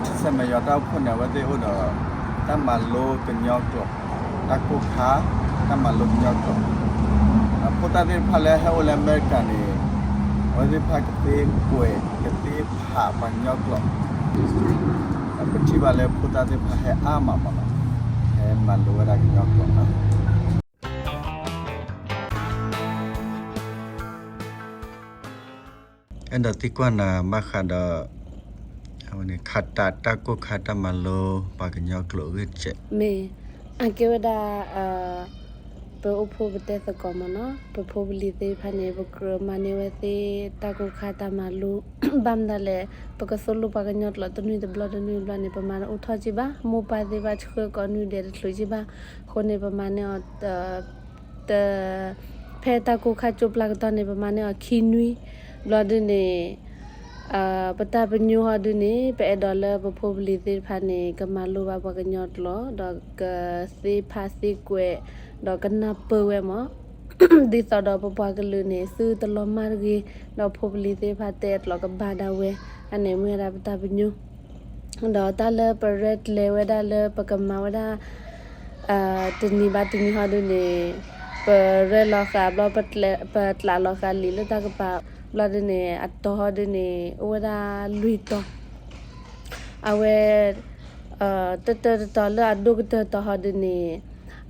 ထံဆဲးမဲးယွၤတၢ်အိၣ်ဖှိၣ်န့ၣ် အဝဲသ့ၣ်အိၣ်ဒီး တၢ်မၤလိကညီကျိာ်, တၢ်ကိၢ်ခါ, တၢ်မၤလိကညီကျိာ်, ဖိသၣ်သ့ၣ်တဖၣ်လၢဟဲအိၣ်လၢအမဲရကၤန့ၣ် အဝဲသ့ၣ်တဖၣ်ကသ့ကွဲး ကသ့ဖးပှၤကညီကျိာ်, ပထံၣ်ဘၣ်လၢဖိသၣ်သ့ၣ်တဖၣ်ဟဲအါမးမးလီၤ, ဟဲမၤလိဝဲဒၣ်ကညီကျိာ်လီၤ. အဲၣ်ဒိးသံကွၢ်နၤဘၣ်ဃးဒီး ခးတးတၢ်ကိၢ်ခါတၢ်မၤလိပှၤကညီကျိာ်အဂ့ၢ်တစဲး, မ့ၢ်အကဲဝဲဒၣ် ပအိၣ်ဖှိၣ်ပတဲသကိးမးနီၤ, ပဖိပလံၤသ့ၣ်တဖၣ်န့ၣ် ပကြၢးမၤန့ၢ်ဝဲသ့ၣ်တၢ်ကိၢ်ခါတၢ်မၤလိ, ဘၣ်မနုၤလဲၣ် ပကသိၣ်လိပှၤကညီကျိာ်တနွံတဘျီတနွံတဘျီန့ၣ် ပမၤတအိၣ်ထီၣ်က့ဘၣ်, မိၢ်ပၢ်သ့ၣ်တဖၣ်ဆှၢကိးနွံဒဲးတချုးက့ဘၣ်, အဃိန့ၣ် ပမၤန့ၢ်အီၤ တ ဖဲတၢ်ကိၢ်ခါကၠိပျၢ်ကတီၢ်န့ၣ် ပမၤန့ၢ်အီၤခံနွံ, ဘျီဒုန့ၣ် ပတၢ်ပညိၣ်ဟီဒုန့ၣ် ပအဲၣ်ဒိးလၢပဖိပလံၤသ့ၣ်တဖၣ်န့ၣ် ကမၤလိဘၣ်ပှၤကညီကျိာ် ဒီးကသ့ဖးသ့ကွဲး ဒီးကနၢ်ပၢၢ်ဝဲမး, ဒ်သိးဒီးပပှၤကလုာ်န့ၣ် သုတလီၤမၢ်တဂ့ၤ, ဒီးဖိပလံၤသ့ၣ်တဖၣ်တဲအကျိာ်ကဘၣ်ဒၣ်ဝဲ, အန့ၣ်မ့ၢ်ဝဲဒၣ်ပတၢ်ပညိၣ် ဒီးတၢ်လၢပရဲၣ်ကျဲၤဝဲဒၣ်လၢပကမၤဝဲဒၣ် တနံၤဘၣ်တနံၤဟီဒုန့ၣ် ပရဲၣ်လီၤဃာ်ဘျီ ပကျးလီၤဃာ်လံာ်လၢတၢ်ကပၤ, ဘျီဒုန့ၣ် အတီၤဟီဒုန့ၣ် အိၣ်ဝဲဒၣ်လွံၢ်တီၤ, အဝဲ တတၢၢ်တတီၤလၢအဒိၣ်ကတၢၢ်တီၤဟီဒုန့ၣ်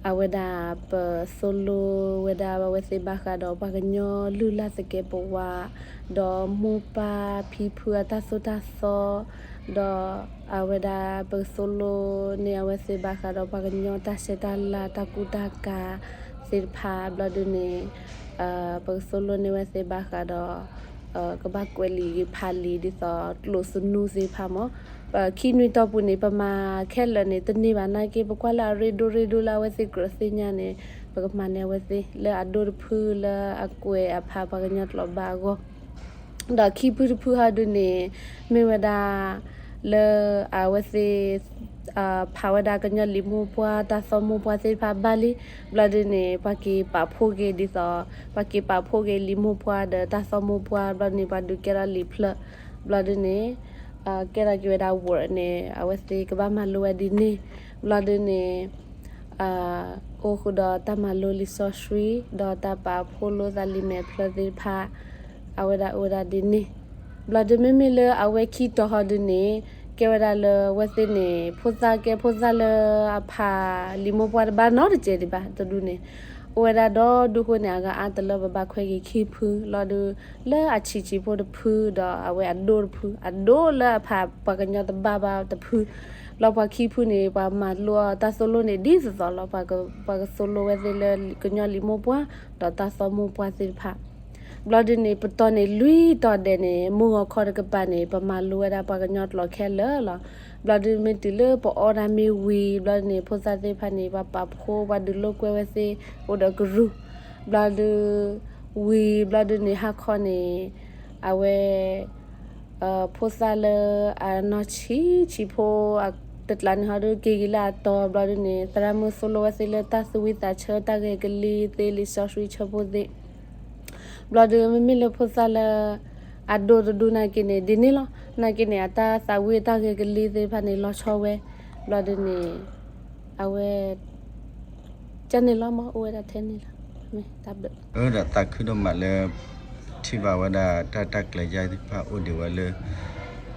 အဝဲဒၣ်ပသိၣ်လိဝဲဒၣ်အဝဲသ့ၣ်ဘၣ်ဃးဒီးပှၤကညီလုၢ်လၢ်သကဲးပဝး, ဒီးမိၢ်ပၢ်ဖံဖုအတၢ်သိၣ်တၢ်သီ, ဒီးအဝဲဒၣ်ပသိၣ်လိန့ၢ်အဝဲသ့ၣ်ဘၣ်ဃးဒီးပှၤကညီတၢ်ဆဲးတၢ်လၤ တၢ်ကူတၢ်ကၤသ့ၣ်တဖၣ်, ဘျီဒုန့ၣ် ပကသိၣ်လိန့ၢ်ဝဲသ့ၣ်ဘၣ်ဃးဒီး ကဘၣ်ကွဲးလံာ်ဂ့ၤဖးလံာ်ဒ်သိးကျိာ်သနူသ့ၣ်တဖၣ်မး, ပခံနွံတီၤပူၤန့ၣ် ပမၤခဲလၢာ်န့ၣ် တန့ၢ်ဘၣ်နာ်က့ ပကွၢ်လၢအရ့ဒိၣ်ရ့ဒိၣ်လၢအဝဲသ့ၣ်ကြၢးသ့ၣ်ညါန့ၣ် ပကမၤန့ၢ်အဝဲသ့ၣ် လၢအဒိၣ်တဖုလၢအကွဲးအဖးပှၤကညီကျိာ်ဘၣ်အဂီၢ်, ဒီးခံဖုတဖုဟီဒုန့ၣ် မ့ၢ်ဝဲဒၣ် လၢအဝဲသ့ၣ် ဖးဝဲဒၣ်ကညီလံာ်မိၢ်ပှၢ် တၢ်သီမိၢ်ပှၢ်သ့ၣ်တဖၣ်ဘၣ်လံ, ဘျီဒုန့ၣ် ပှၤက့ၤပာ်ဖှိၣ်က့ၤဒ်သိး ပှၤက့ၤပာ်ဖှိၣ်က့ၤလံာ်မိၢ်ပှၢ်ဒီးတၢ်သီမိၢ်ပှၢ် ဘျီဒုန့ၣ် ပှၤဒုးကဲထီၣ်လံာ်ဖျၢၣ်, ဘျီဒုန့ၣ် ကဲထီၣ်က့ၤဝဲဒၣ် Word န့ၣ် အဝဲသ့ၣ်ကဘၣ်မၤလိဝဲဒ်န့ၣ်, ဘျီဒုန့ၣ် အိၣ်ဃုာ်ဒီးတၢ်မၤလိလံာ်စီဆှံ ဒီးတၢ်ပာ်ဖှိၣ်လိသးလံာ်မဲာ်ဖျၢၣ်သ့ၣ်တဖၣ် အဝဲဒၣ်အိၣ်ဝဲဒၣ်ဒ်န့ၣ်, ဘျီဒုမ့မ့ၢ်လၢအဝဲခံတီၤဟီဒုန့ၣ် ကဲဝဲဒၣ်လၢအဝဲသ့ၣ်န့ၣ် ဖိသၣ်ကဲဖိသၣ်လၢအဖးလံာ်မိၢ်ပှၢ်တဘၣ်နီတစဲးဒံးဘၣ်တဒူန့ၣ်, အိၣ်ဝဲဒၣ်ဒီဒူအဃိန့ၣ် အဂၤအါတလၢပဘၣ်ခွဲက့ၤခံဖု လီၤဒု လၢအဆံးဆံးဖိတဖု ဒီးအဝဲအဒိၣ်တဖု အဒိၣ်လၢအဖးပှၤကညီတဘၣ်ဘၣ်တဖု, လီၤပှၤခံဖုန့ၣ် ပှၤမၤလိအီၤတၢ်သိၣ်လိန့ၣ်ဒ်သိးသိးလီၤ, ပှၤကသိၣ်လိဝဲသ့ၣ်လၢကညီလံာ်မိၢ်ပှၢ် ဒီးတၢ်သီမိၢ်ပှၢ်သ့ၣ်တဖၣ် ဘျီဒုန့ၣ် ပတီၢ်န့ၣ်လွံၢ်တီၤဒဲးန့ၣ် မုၢ်ဂီၤခီတကပၤန့ၣ် ပမၤလိဝဲဒၣ်ပှၤကညီကျိာ်ခဲလၢာ်လီၤ. ဘျီဒုမ့ၢ်တုၤလၢပအီၣ်တၢ်မ့ၢ်ဝံၤ ဘျီဒုန့ၣ် ဖိသၣ်သ့ၣ်တဖၣ်န့ၣ် ပှၤပာ်ဖှိၣ် ပှၤဒုးလိာ်ကွဲဝဲသ့ၣ် အိၣ်ဒီးကရူၢ်, ဘျီဒု ဝံၤ ဘျီဒုန့ၣ် ဟါခီန့ၣ် အဝဲ ဖိသၣ်လၢအနီၢ်ဆံးဆံးဖိ တကျါန့ၣ်ဟီဒု က့ၤက့ၤလၢအတီၤ ဘျီဒုန့ၣ် သရၣ်မုၣ်သိၣ်လိဝဲသ့ၣ်လၢတၢ်သူၣ်ဝံၣ်သးဆၢ တၢ်ဂဲၤကလံၤသ့ လံာ်စီဆှံဆၢဖိသ့ၣ် ဘျီဒုမ့မ့ၢ်လၢဖိသၣ်လၢ အဒိၣ်တဒူနာ်က့န့ၣ် ဒ်န့ၣ်လီၤ. နာ်က့န့ၣ် အတၢ်သးဝံၣ်တၢ်ဂဲၤကလံၤသ့ၣ်တဖၣ်န့ၣ် လီၤဆီဝဲ ဘျီဒုန့ၣ် အဝဲ ကန့ၣ်လီၤမး အိၣ်ဝဲဒၣ်ထဲန့ၣ်လီၤ. မ့ၢ်တၢ်ဘျုး အၢ ဒီးသးခုဒိၣ်မးလၢ ထံၣ်ဘၣ်ဝဲဒၣ်တၢ် တၢ်ကျဲၤယါသ့ၣ်တဖၣ်အိၣ်ဒံးဝဲလၢ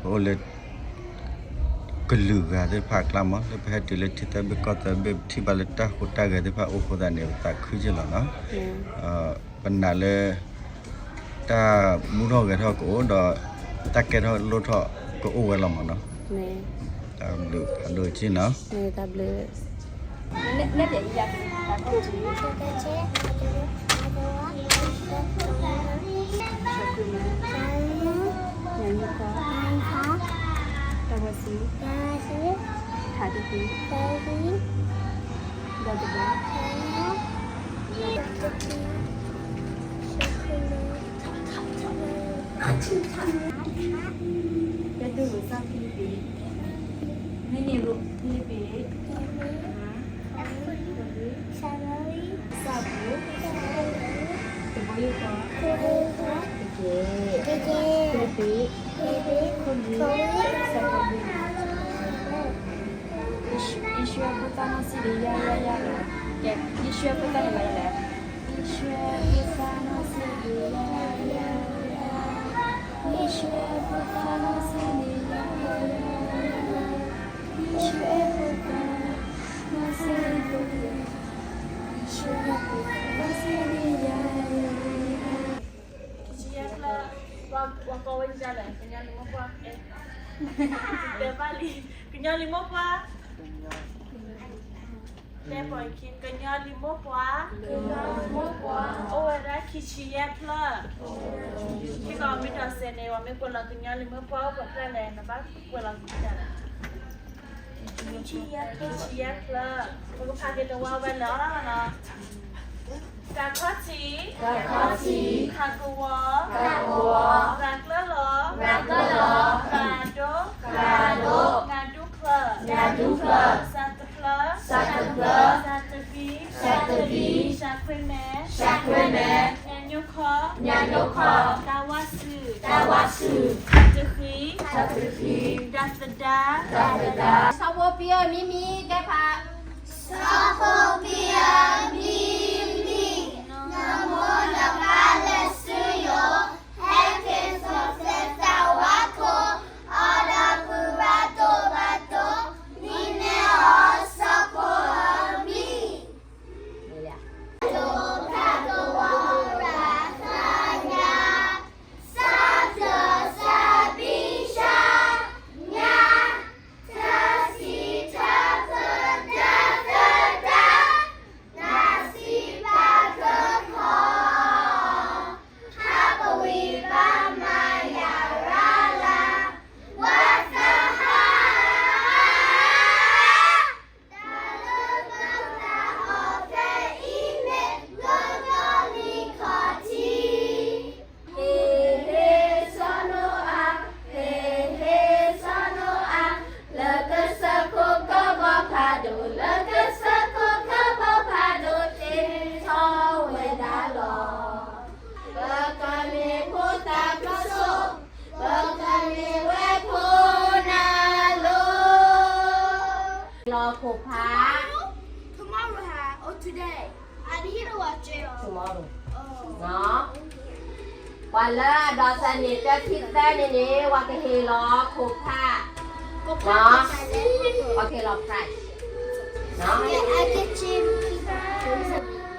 ပအိၣ်လၢ ကလုာ်ဂၤသ့ၣ်တဖၣ်အကျါမး လၢပဟဲတုၤလၢထံသၢဘ့ၣ်ကီၢ်သၢဘ့ၣ် ပထံၣ်ဘၣ်လၢတၢ်ဟူးတၢ်ဂဲၤသ့ၣ်တဖၣ်အိၣ်အဃိသတးန့ၣ် ပသးခုက့ၤလီၤနီၤ. ပနာ်လၢ တၢ်မူထီၣ်ဂဲၤထီၣ်ကအိၣ်ဒီး တၢ်ကဲထီၣ်လိၣ်ထီၣ်ကအိၣ်ဝဲလီၤမးနီၤ. တၢ်ဘျုးဖးဒိၣ်က့ၤနီၤ. ယဒုးစၢ်ဖံလံးပံး, မ့ၢ်န့ၣ်ရိဖံလံးပံး, စၢ်ဘိ, တဘိယူၢ်ဃီ, တကဲ, ဖံလံးပံး, ခိၣ်နွံ, စၢ်ဖိ, ယ့ၣ်ၡူးဧၢ ဖိသၣ်နီၢ်စံးဒံးယၤယၤယၤ, ကဲ, ယ့ၣ်ၡူးဧၢ ဖိသၣ်န့ၣ်လီၤယၤ, ယ့ၣ်ၡူးဧၢ ဖိသၣ်နီၢ်စံးဒံးယၤယၤယၤ, ယ့ၣ်ၡူးဧၢ ဖိသၣ်နီၢ်စံးဒံးယၤယၤယၤ, ယ့ၣ်ၡူးဧၢ ဖိသၣ်နီၢ်စံးဒံးယၤယၤ, ယ့ၣ်ၡူးဧၢ ဖိသၣ်နီၢ်စံးဒံးယၤယၤယၤ. ခံဆံယဲၢ်ဖျၢၣ်, ပှၤကိးဝဲဒ်လဲၣ်, ကညီလံာ်မိၢ်ပှၢ်, တဲဘၣ်လံ, ကညီလံာ်မိၢ်ပှၢ်, တဲပှၤခံ, ကညီလံာ်မိၢ်ပှၢ်, အိၣ်ဝဲဒၣ်ခံဆံယဲၢ်ဖျၢၣ်, ခဲကီးမ့ၢ်ဒိးစဲးန့ၣ် ပှၤမ့ၢ်ကွဲးလီၤကညီလံာ်မိၢ်ပှၢ်အိၣ်ပှဲၤဖျၢၣ်လဲၣ်, နဘၣ်ကွဲးလီၤကညီလံာ် ခံဆံယဲၢ်ဖျၢၣ်, ပကဖးက့ၤတဝီဝဲလၢအီၤလီၤနီၤ. တၢ်ခီၣ်ထံး, တၢ်ခီၣ်ထံး, ခးကဝီၤ, ခးကဝီၤ, ရၤကျၢၢ်လီၤ, ရၤကျၢၢ်လီၤ, ရၤဒိၣ်, ရၤဒိၣ်, နဒူၣ်ဖျၢၣ်, နဒူၣ်ဖျၢၣ်, စးတဖျၢၣ်, စးတဖျၢၣ်, စးတဘံ, စးတဘံ, စးခွ့မဲ, စးခွ့မဲ, ညါညိၣ်ခီ, ညါညိၣ်ခီ, တၢ်ဝါဆူၣ်, တၢ်ဝါဆူၣ်, တၢ်တဃံ, တၢ်တဃံ, တၢ်သဒါ, တၢ်သဒါ, စီၤဖိပံအမံၤမံၤ တဲဖး စီၤဖိပံအမံၤမံၤ, နမိၢ်နပၢ်လဲၤဆူယအိၣ်, ဟဲက့ၤစိာ်ဆဲးတၢ်ဝါခိၣ်, အီၣ်ဒီးပူၤရၤတိၢ်ဘၣ်တိၢ်, မံန့ၢ်အီၤစီၤဖိအမံၤ. တၢ်ကဝီၤရၤသးညါ, စးကစးဘံၣ်ဆၣ်ညါ, ထၢစံးထၢဖျၢၣ်တၢ်သဒါ, နစံးဘၣ်ကခီ, ဟးပဝံၤဘၣ်မၤယၤရၤလၢ်, ဝၤသးဟး တၢ်လၢပသးဟီၣ်ဖဲအံၤမ့ၢ် ကညီလံာ်ခီၣ်ထံး, ဟ့ၣ်ဟ့ၣ်စီၤနိအၤ, ဟ့ၣ်ဟ့ၣ်စီၤနိအၤ, လၢကစၢၢ်ခိၣ်ကဘီဖးဒိၣ်, လၢကစၢၢ်ခိၣ်ကဘီဖးဒိၣ် တ့ထီၣ်ဝဲဒၣ်လီၤ. ပကမ့ၢ်ဖိသၣ်ဘျုးစိ, ပကမ့ၢ်ဝဲဖိနၢ်လိၤ. လီၤခိၣ်ဖး, tomorrow ဟါ, oh today, I didn't hear what you, tomorrow, နီၤ. ပှၤလၢအဒိးသန့ၤတၢ်ခံသၢန့ၣ်န့ၣ် ပှၤကဟ့ၣ်လီၤခိၣ်ဖး, နီၤ, ပှၤကဟ့ၣ်လီၤ prize,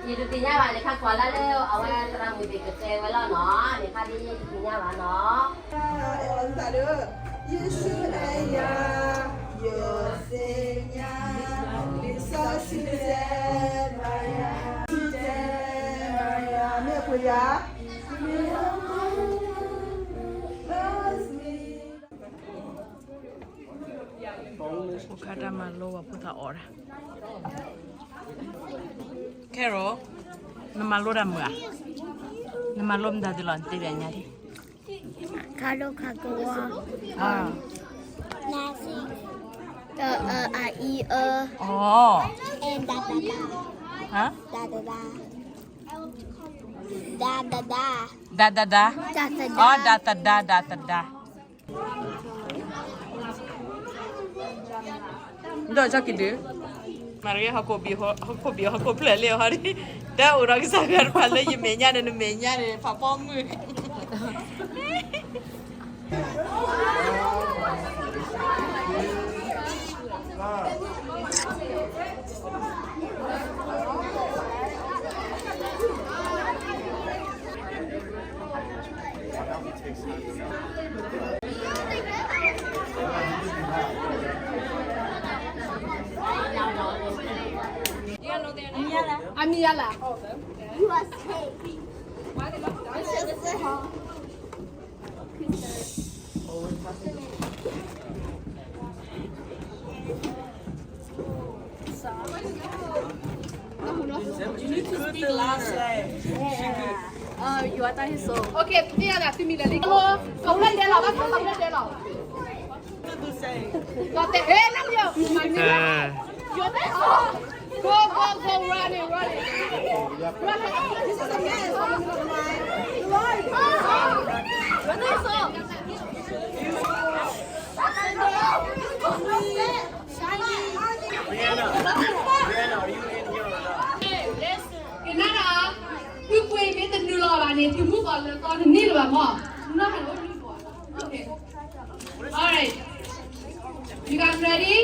နီၤ. ယတသ့ၣ်ညါဘၣ်န့ၣ် ခါကွၢ်လၢ်လၢအဝဲသရၣ်မုၣ်သ့ၣ်ကတဲဝဲလီၤနီၤ, န့ၣ်ခါဒ်ယတသ့ၣ်ညါဘၣ်နီၤ. အဲၣ်လီၤသးဒီး, ယ့ၣ်ၡူးအဲၣ်ယၤ, ယသ့ၣ်ညါ, လံာ်စီဆှံတဲဘၣ်ယၤ, တဲဘၣ်ယၤ, မ့ၢ်အပှ့ၤယၤ, ဖိခါတၢ်မၤလိဝဲဖိသၣ်အီၣ်တၢ်, Carol, နမၤလိတၢ်မုာ်ဧါ, နမၤလိမတၤဒ်လဲၣ် နတဲဘၣ်ညါဒ် ခါဒိၣ်ခါကဝီၤ, နစံး, တအၢ အအံ အၢ, အဲ ဒ တ ဒါ, ဒ တ ဒါ, ဒ တ ဒါ, ဒ တ ဒါ, ဒ တ ဒါ, ဒ တ ဒါ. ဒီးကၠီက့ၤဒုး, မၤရဂ့ၤ ဟီၣ်ခိၣ်ဘံၣ် ဟီၣ်ခိၣ်ဘံၣ် ဟီၣ်ခိၣ်ဖျၢၣ်လံဟီဒ်, တၢ်အိၣ်ဒီးကစၢ်ယွၤတဖၣ်လၢယမဲာ်ညါန့ၣ် နမဲာ်ညါန့ၣ် ဖးဖီမုၢ် အမံၤယၤလဲၣ်. You need to speak louder. Uh, you are talking so. Okay, မ့ၢ်ယၤလဲၣ်, သုမံၤလဲၣ်လံ. ကဖျဲၣ်ဒဲးလီၤ, ဘၣ်ကဖျဲၣ်ဒဲးလီၤ. လီၤတဲာ်, ဟဲ, နမံၤ, မံၤ, ယိၤတဲစိ, go, go, go, run it, run it, run it. This is a mess. Shiny. Brianna, are you in here or not? ကနၣ်ဒီး သုကွဲမ့ၢ်တနုာ်လီၤဘၣ်န့ၣ် သုမုၣ်ကီၤလၢကီၢ်တန့ၢ်လၢၤဘၣ်မး, not an only boy. Okay. All right. You guys ready?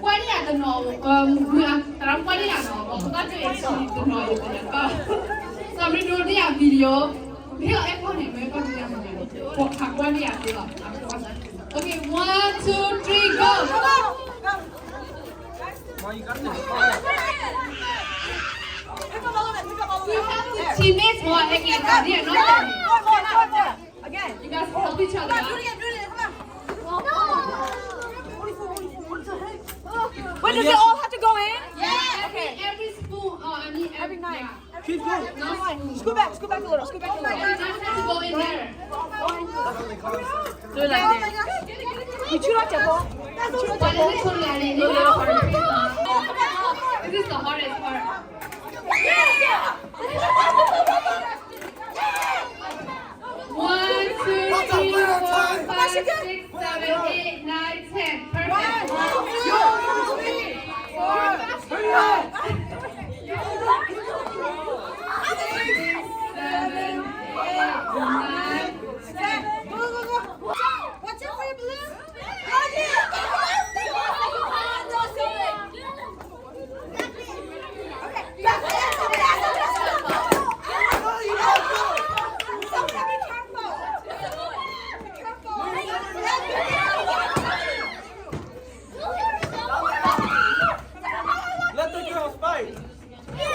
ကွၢ်န့ၢ်ယၤတနီၤ, သရၣ်ကွၢ်န့ၢ်ယၤနီၤ, ပကတၢၢ်တနီၤယၤ, သရၣ်န့ၢ်ယၤ video, မ့ၢ်လီၤအဲၣ်ဖီန့ၣ် မ့ၢ်ကွၢ်န့ၢ်ယၤနီၤ, ပှၤခးကွၢ်န့ၢ်ယၤသ့လီၤ. Okay, one, two, three, go. Teammates, more, okay, again. You guys help each other out. Wait, does it all have to go in? Yeah. Okay. Every, every spoon, uh, I mean, every knife. Yeah. Keep going. No spoon. Scoot back, scoot back a little, scoot back a little. It doesn't have to go in there. Do it like this. You chew out your bowl. Why does it chew like this? This is the hardest part. One, two, three, four, five, six, seven, eight, nine, ten. Perfect. One, two, three, four, five, six, seven, eight, nine, ten. Watch out for your balloon. Let the girls fight. Okay,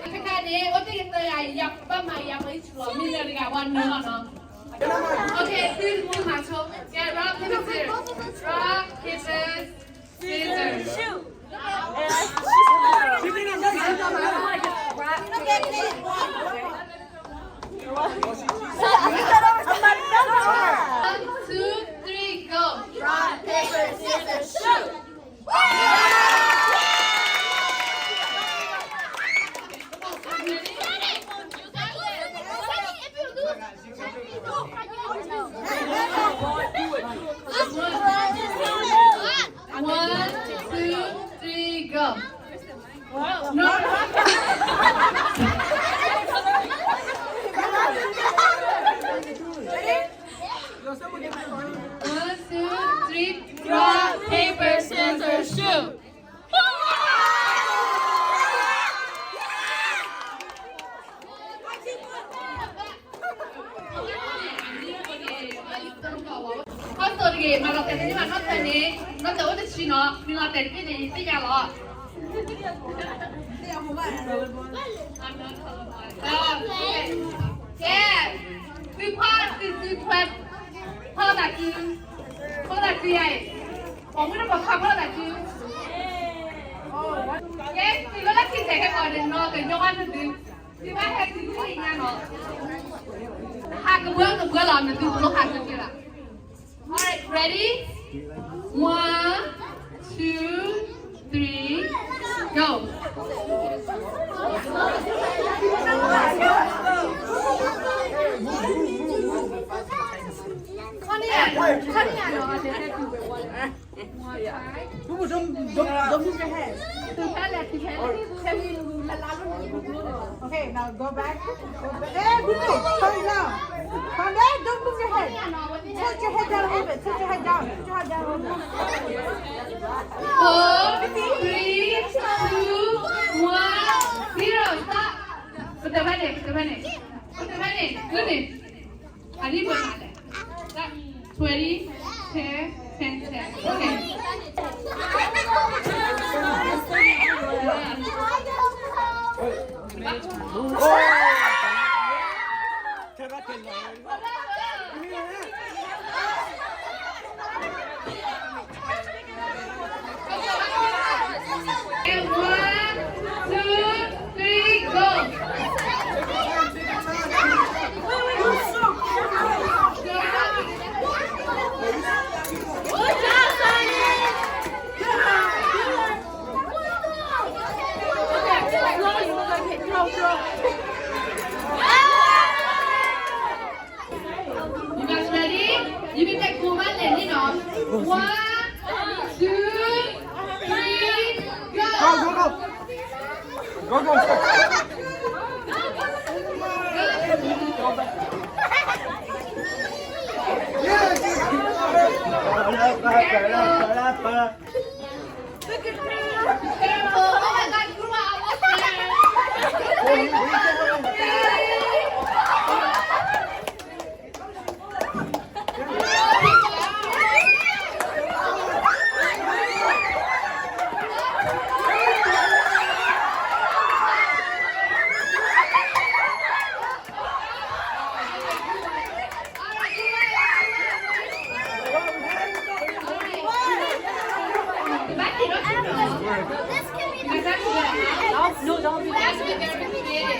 တခါန့ၣ် အိၣ်တ့ၢ်ကတၢၢ်ယၤ ယၤဘၣ်မၤယၤပှၤအံၣ်ဆူၣ်လီၤ မ့ၢ်လၢတဂၤဝဲနၢၤလီၤနီၤ. Okay, သုသုမၤဆိ, get rock, paper, scissors. Rock, paper, scissors, shoot. One, two, three, go. Rock, paper, scissors, shoot. One, two, three, go. No. One, two, three. Rock, paper, scissors, shoot. ခီၣ်သိတဂ့ၤ, မၤလီၤတဲာ်တန့ၢ်ဘၣ်နီၢ်တၢ်န့ၣ်, နီၢ်တၢ်အိၣ်တဆံနီၤ, မ့ၢ်လီၤတဲာ်တဘ့ၣ်န့ၣ် ယသ့ၣ်ညါလီၤ. ကဲ, သုဖီသုသုထွဲ, ဖီသးကု, ဖီသးကုယၤအံၤ, ပှၤမုၣ်တပှၤဖးဖီသးကု. ကဲ, သုလၢလၢခံတဲာ်ခဲကီးန့ၣ် နီၢ်ကညီဘၣ်နသု, သုဘၣ်ဟဲသုသ့ၣ်ညါနီၤ, ဟးကဘှၢကဘှၢလီၤ နသုပလိၣ်ဟးကဘှၢလီၤ. All right, ready? One, two, three, go. Boo Boo, don't, don't, don't move your head. Okay, now go back. Go back. Hey, Boo Boo, come down. Come back, don't move your head. Tilt your head down a little bit. Tilt your head down. Tilt your head down a little bit. Four, three, two, one, zero. Stop. Put the money, put the money. Put the money. Good. Twenty, ten, ten, ten. Okay. And one, two, three, go. Good job, Sonny.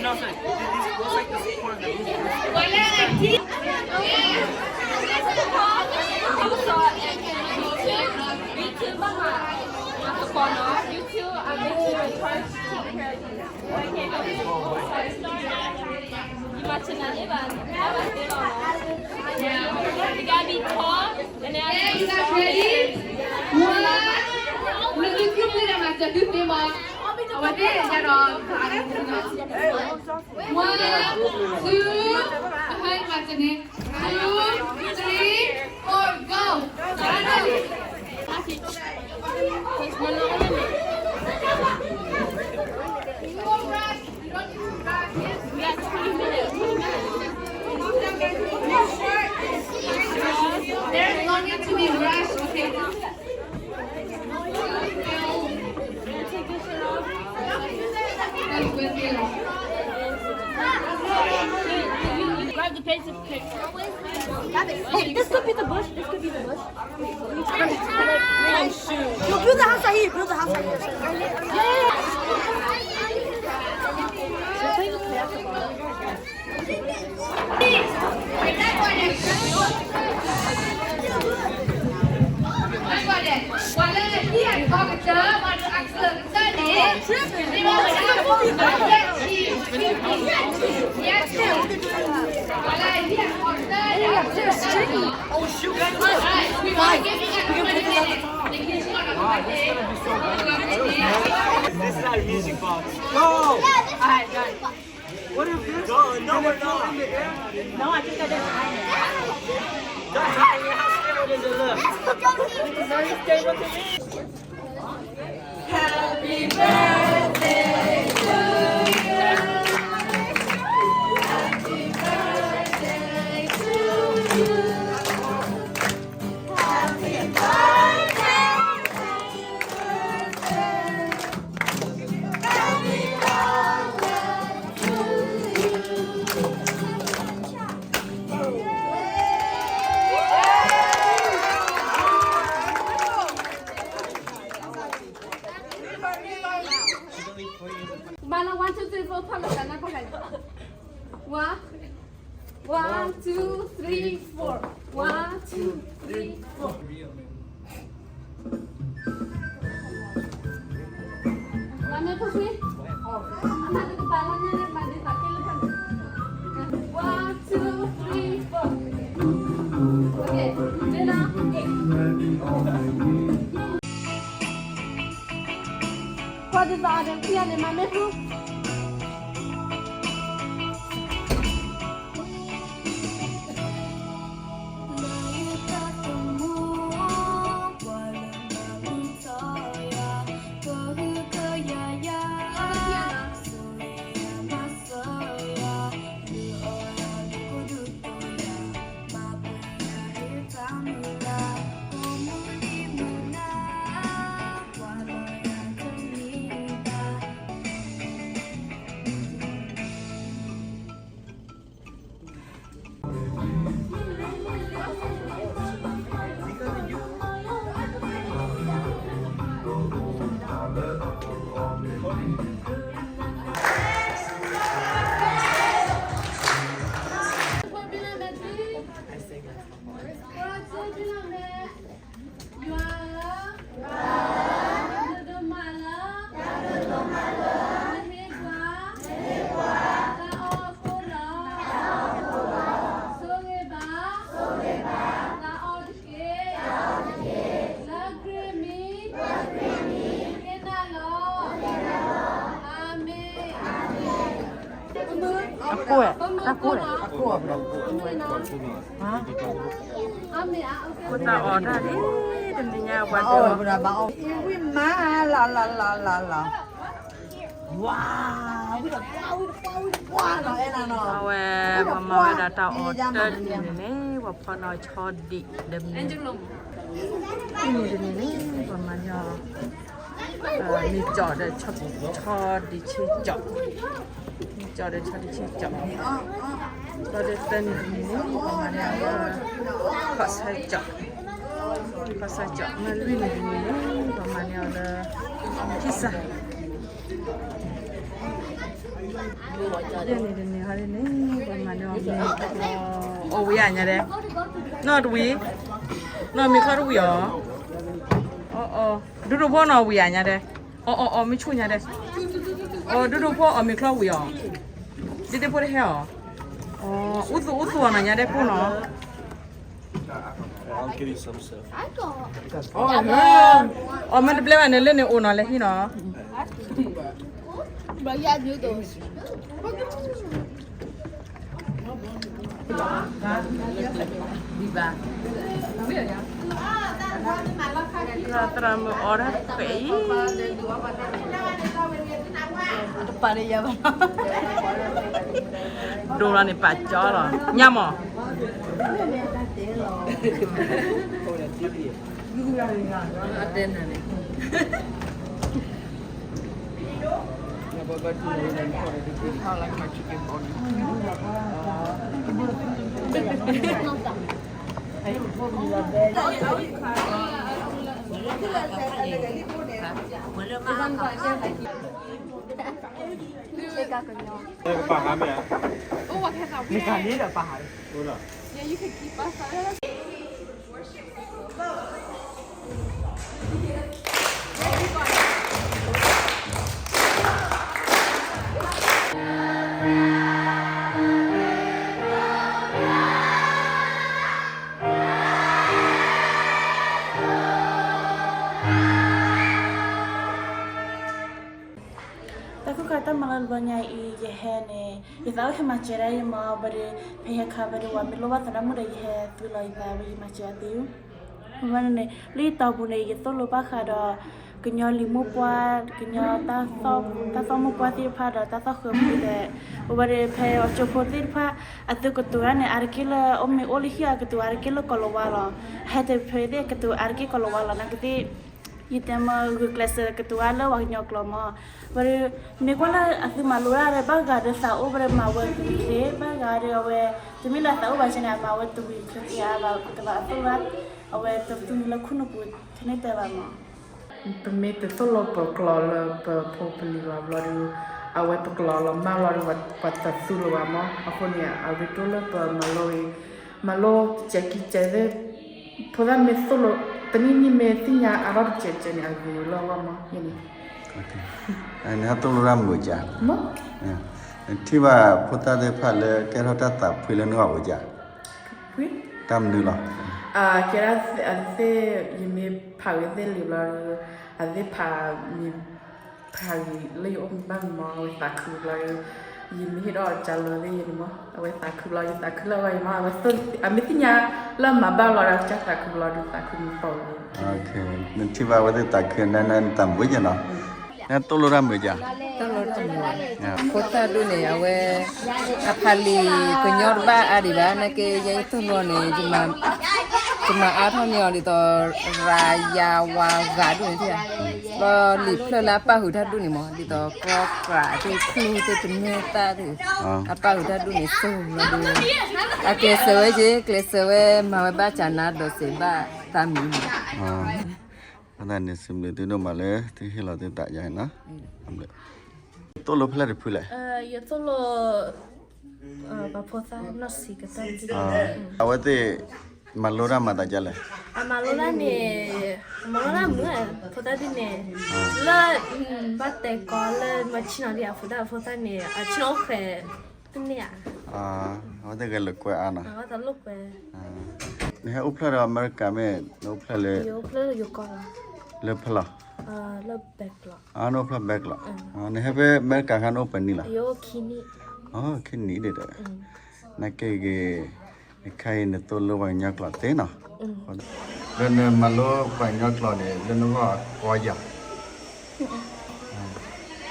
No, sir. This looks like the support of the roof. You guys be tall, and then I Hey, you guys ready? One, one, two, three, four, go. One, two, Grab the pace of cake. Hey, this could be the bush. This could be the bush. You build the house right here. Build the house right here. This is our music box. Go! What is this? No, no, we're not. No, I think I did. That's how, how stable does it look? It's very stable to me. One, two, three, four, one, two, three, four. One, two, three, four. One, two, three, four. Okay, then, uh, what is the other? ကိၢ်ဝဲ, တၢ်ကိၢ်ဝဲ, ကိၢ်တၢ်အီၣ်တၢ်လံ, တနံၤညါပှၤဒိၣ်, ဝံမါ, လီၤလီၤလီၤလီၤလီၤ, ဝါ, ဝံတကွၢ်ဝံတကွၢ်ဝံတကွၢ်လီၤ, အဲၣ်နၤနီၤ, အဝဲ, ပှၤမၤဝဲဒၣ်တၢ်အီၣ်တၢ်တနံၤန့ၣ်န့ၣ် ပှၤဖီနီၤဆီဒံးဒီးမ့ၢ်, တနံၤန့ၣ်န့ၣ် ပှၤမၤန့ၢ်အီၤ မ့ၤကၠီၣ်ဒီး ဆီဒံးဆ့ကၠီၣ်, မ့ၤကၠီၣ်ဒီးဆီဒံးဆ့ကၠီၣ်, ဘျီဒီးသၢနံၤတနံၤန့ၣ် ပှၤမၤန့ၢ်အီၤလၢ ခီၣ်ဆၢကၠီၣ်, ခီၣ်ဆၢကၠီၣ်, မ့ၢ်လွံၢ်နံၤတနံၤန့ၣ် ပှၤမၤန့ၢ်အီၤလၢ ခံစၢ်, ယဲၢ်နံၤတနံၤဟီဒ်န့ၣ် ပှၤမၤန့ၢ်အီၤမ့ၤ, အီၣ်ဝံၤဧါညါဒဲး, နီၢ်တဝံၤ, နီၢ်မ့ၤချီတဝံၤအီၤ, အီၣ်အီၣ်, ဒူဒိၣ်ဖိနီၢ်ဝံၤဧါညါဒဲး, အီၣ်အီၣ်အီၣ်မ့ၤဆူၣ်ညါဒဲး, အီၣ်ဒူဒိၣ်ဖိအီၣ်မ့ၤချီဝံၤအီၤ, ဒ့ဒ့ဖိတဟဲအီၤ, အီၣ်အူသူၣ်အူသူၣ်အီၤနီၢ်ညါဒဲးဖိနီၢ် I'll give you some stuff. အီၣ်မ့ၢ်တဘျဲဘၣ်န့ၣ် လၢန့ၣ်အိၣ်နီၢ်လဲၤဟံးနီၢ်, သရၣ်မုၣ်အီၣ်တၢ်ဖှဲးအံၤ တပာ်လၢယၤဘၣ်, ဒိၣ်လီၤန့ၣ်ပာ်ကၠီလီၤ ညါမး, အတဲနၤန့ၣ် တၢ်ခိၣ်ခါတၢ်မၤလၢတဘျီညါအံၤ ယဟဲန့ၣ် ယသးအိၣ်ဟဲမၤစၢၤဒၣ်ယမၤဘၣ်ဒီး ဖဲယဟဲခါဘၣ်ဒီး ဝၤမ့ၢ်လိၣ်ဘၣ်သးဒၣ်မုၣ်ဒီး ယဟဲသုလီၤယသးဝဲ ယမၤစၢၤအီၤသ့, ဝဲန့ၣ်န့ၣ် လၢယတီၤပူၤန့ၣ် ယသိၣ်လိဘၣ်ဃးဒီး ကညီလံာ်မိၢ်ပှၢ် ကညီ တၢ်သီၣ်မိၢ်ပှၢ်သ့ၣ်တဖၣ်ဒီး တၢ်သီၣ်ဃၢၤဖိသ့ၣ်, အဝဲဒီးဖဲအကၠိဖိသ့ၣ်တဖၣ် အသုကတိၤတၢ်န့ၣ် အါတက့ၢ်လၢ အိၣ်မ့ၢ်အိၣ်လၢဟံၣ်အကတိၤအါတက့ၢ်လၢကိၤလၤဝါလီၤ. ဟဲတဲဖဲသ့ၣ်ကတိၤအါတက့ၢ်ကိၤလၤဝါလီၤ နာ်က့သ့ၣ် ယတဲမ့ၢ်ဂုာ်ကျဲးစၢးကတိၤအါလၢပှၤကညီကျိာ်မး, ဝဲဒီး မ့ၢ်ကွၢ်လၢအသုမၤလိတၢ်ဒီး ဘၣ်ဂၤဒီးသးအိၣ်ဝဲဒီးမၤဝဲတဝံၤချ့ ဘၣ်ဂၤဒီးအဝဲ တမ့ၢ်လၢသးအိၣ်ဘၣ်ဆၣ်န့ၣ် အမၤဝဲတဝံၤချ့က့ၤအါဘၣ် ကဘၣ်အသိၣ်လိ အဝဲတသူမံၤလၢခိၣ်နူာ်ပူၤ ထဲန့ၣ်တဲဘၣ်မး ပမ့ၢ်တသိၣ်လိပကျိာ်လၢပဖိပလံၤဘၣ်ဘျီဒီး အဝဲပကျိာ်လီၤမၢ်လီၤဒီး ပှၤတသူလိၤဘၣ်မး အဃိန့ၣ် အရ့ဒိၣ်လၢပမၤလိအံၤ မၤလိကဲးကံကဲးသ့ၣ် ဖိသၣ်မ့ၢ်သိၣ်လိ တနံၣ်နံၣ်မ့ၢ်သ့ၣ်ညါအါထီၣ်တစဲးစဲးန့ၣ် အဂ့ၤလၢအဂီၢ်မး ယဲန့ၣ် နဟဲသိၣ်လိတၢ်မုာ်ကၢ် နထံၣ်ဘၣ်ဖိသၣ်သ့ၣ်တဖၣ်လၢကဲထီၣ်တၢ်သးဖှံလၢနဂီၢ်ဝဲကၢ် တၢ်မနုၤလီၤ ကဲဒၣ်အသ့ၣ် ယမ့ၢ်ဖးဂ့ၤသ့ၣ်လံဘျီဒီး အသ့ၣ်ဖးမ့ၢ်ဖးဂ့ၤလၢယအိၣ်မူဘၣ်မး အဝဲသးခုဘျီဒီး ယမ့ၢ်ဟ့ၣ်ဒီးအီၤကၢ်လီၤသ့ၣ်ယဲန့ၣ်မး အဝဲသးခုဘျီ ယသးခုလၢအဂီၢ်အံၤမး အဝဲ အမ့ၢ်သ့ၣ်ညါလၢအမၤဘၣ်လီၤဒီးကစၢ်သးခုဘျီဒီးသးခုမံၤပီၢ်လီၤ နထံၣ်ဘၣ်အဝဲသ့ၣ်သးခု နနတၢ်မုာ်ကၢ်နီၤ နသိၣ်လိတၢ်မုာ်ကၢ် ဖိသၣ်ဒိၣ်န့ၣ် အဝဲ အဖးလံာ်ကညီတဘၣ်အါဒံးဘၣ် နာ်က့ယဲယသိၣ်လိန့ၣ် ယမၤအါထီၣ်န့ၢ်အီၤဒ်သိး ရၤယၤဝၤဂၤဒိၣ်န့ၣ်ဧါ ဒီးလံာ်ဖျၢၣ်လၢအပၣ်ဃုာ်တၢ်ဒိၣ်န့ၣ်မး ဒ်သိး ကီၢ်ကြးသ့ၣ် ကျိသ့ၣ် တမ့ၢ်သၣ်သ့ၣ် အပၣ်ဃုာ်တၢ်ဒိၣ်န့ၣ် သိၣ်လီၤဒိၣ် အကျဲးစၢးဝဲက့ၤ ကျဲးစၢးဝဲ မၤဝဲဘၣ်ကၢ်နါဒီးစဲးဘၣ်သးမံၤမး အဃိသတးန့ၣ် စံးဘျုးသုဒိၣ်မးလၢသုဟ့ၣ်လီၤသုသးယါနီၤ သိၣ်လိဖဲလဲၣ်တဖုလဲၣ် ယသိၣ်လိ ပှၤဖိသၣ်နီၢ်ဆံးကတၢၢ် အဝဲသ့ၣ် မၤလိတၢ်မၤသးဒ်လဲၣ် အမၤလိတၢ်န့ၣ် အမၤလိတၢ်မုာ် ဖိသၣ်ဒ်န့ၣ် လၢ ဘၣ်တဲကီလၢမၤဆ့ၣ်နီၤဒံးအဖိသၣ်အဖိသၣ်န့ၣ် အဆ့ၣ်နီၤအိၣ်ဃဲၤတန့ၢ်ဧါ အဝဲသ့ၣ်ဂဲၤလိာ်ကွဲအါနီၤ အဝဲသ့ၣ်လိာ်ကွဲ နဟဲအိၣ်ဖျဲၣ်ဒီးအမဲရကၤမ့ၢ် နအိၣ်ဖျဲၣ်လၢ ယအိၣ်ဖျဲၣ်လၢယိၤကီၢ်လီၤ လၢဖဲလဲၣ် လၢဘဲကျိး နအိၣ်ဖျဲၣ်ဘဲကျိး နဟဲဖဲအမဲရကၤခါနအိၣ်ပှဲၤနံၣ်လီၤ ယအိၣ်ခံနံၣ် ခံနံၣ်ဒံးဒီး, နာ်က့ဂ့ၤ, နခဲအံၤနသိၣ်လိပှၤကညီကျိာ်သ့နီၤ, ဒီးနမၤလိပှၤကညီကျိာ်န့ၣ် လၢနဂီၢ်ကီယၤ,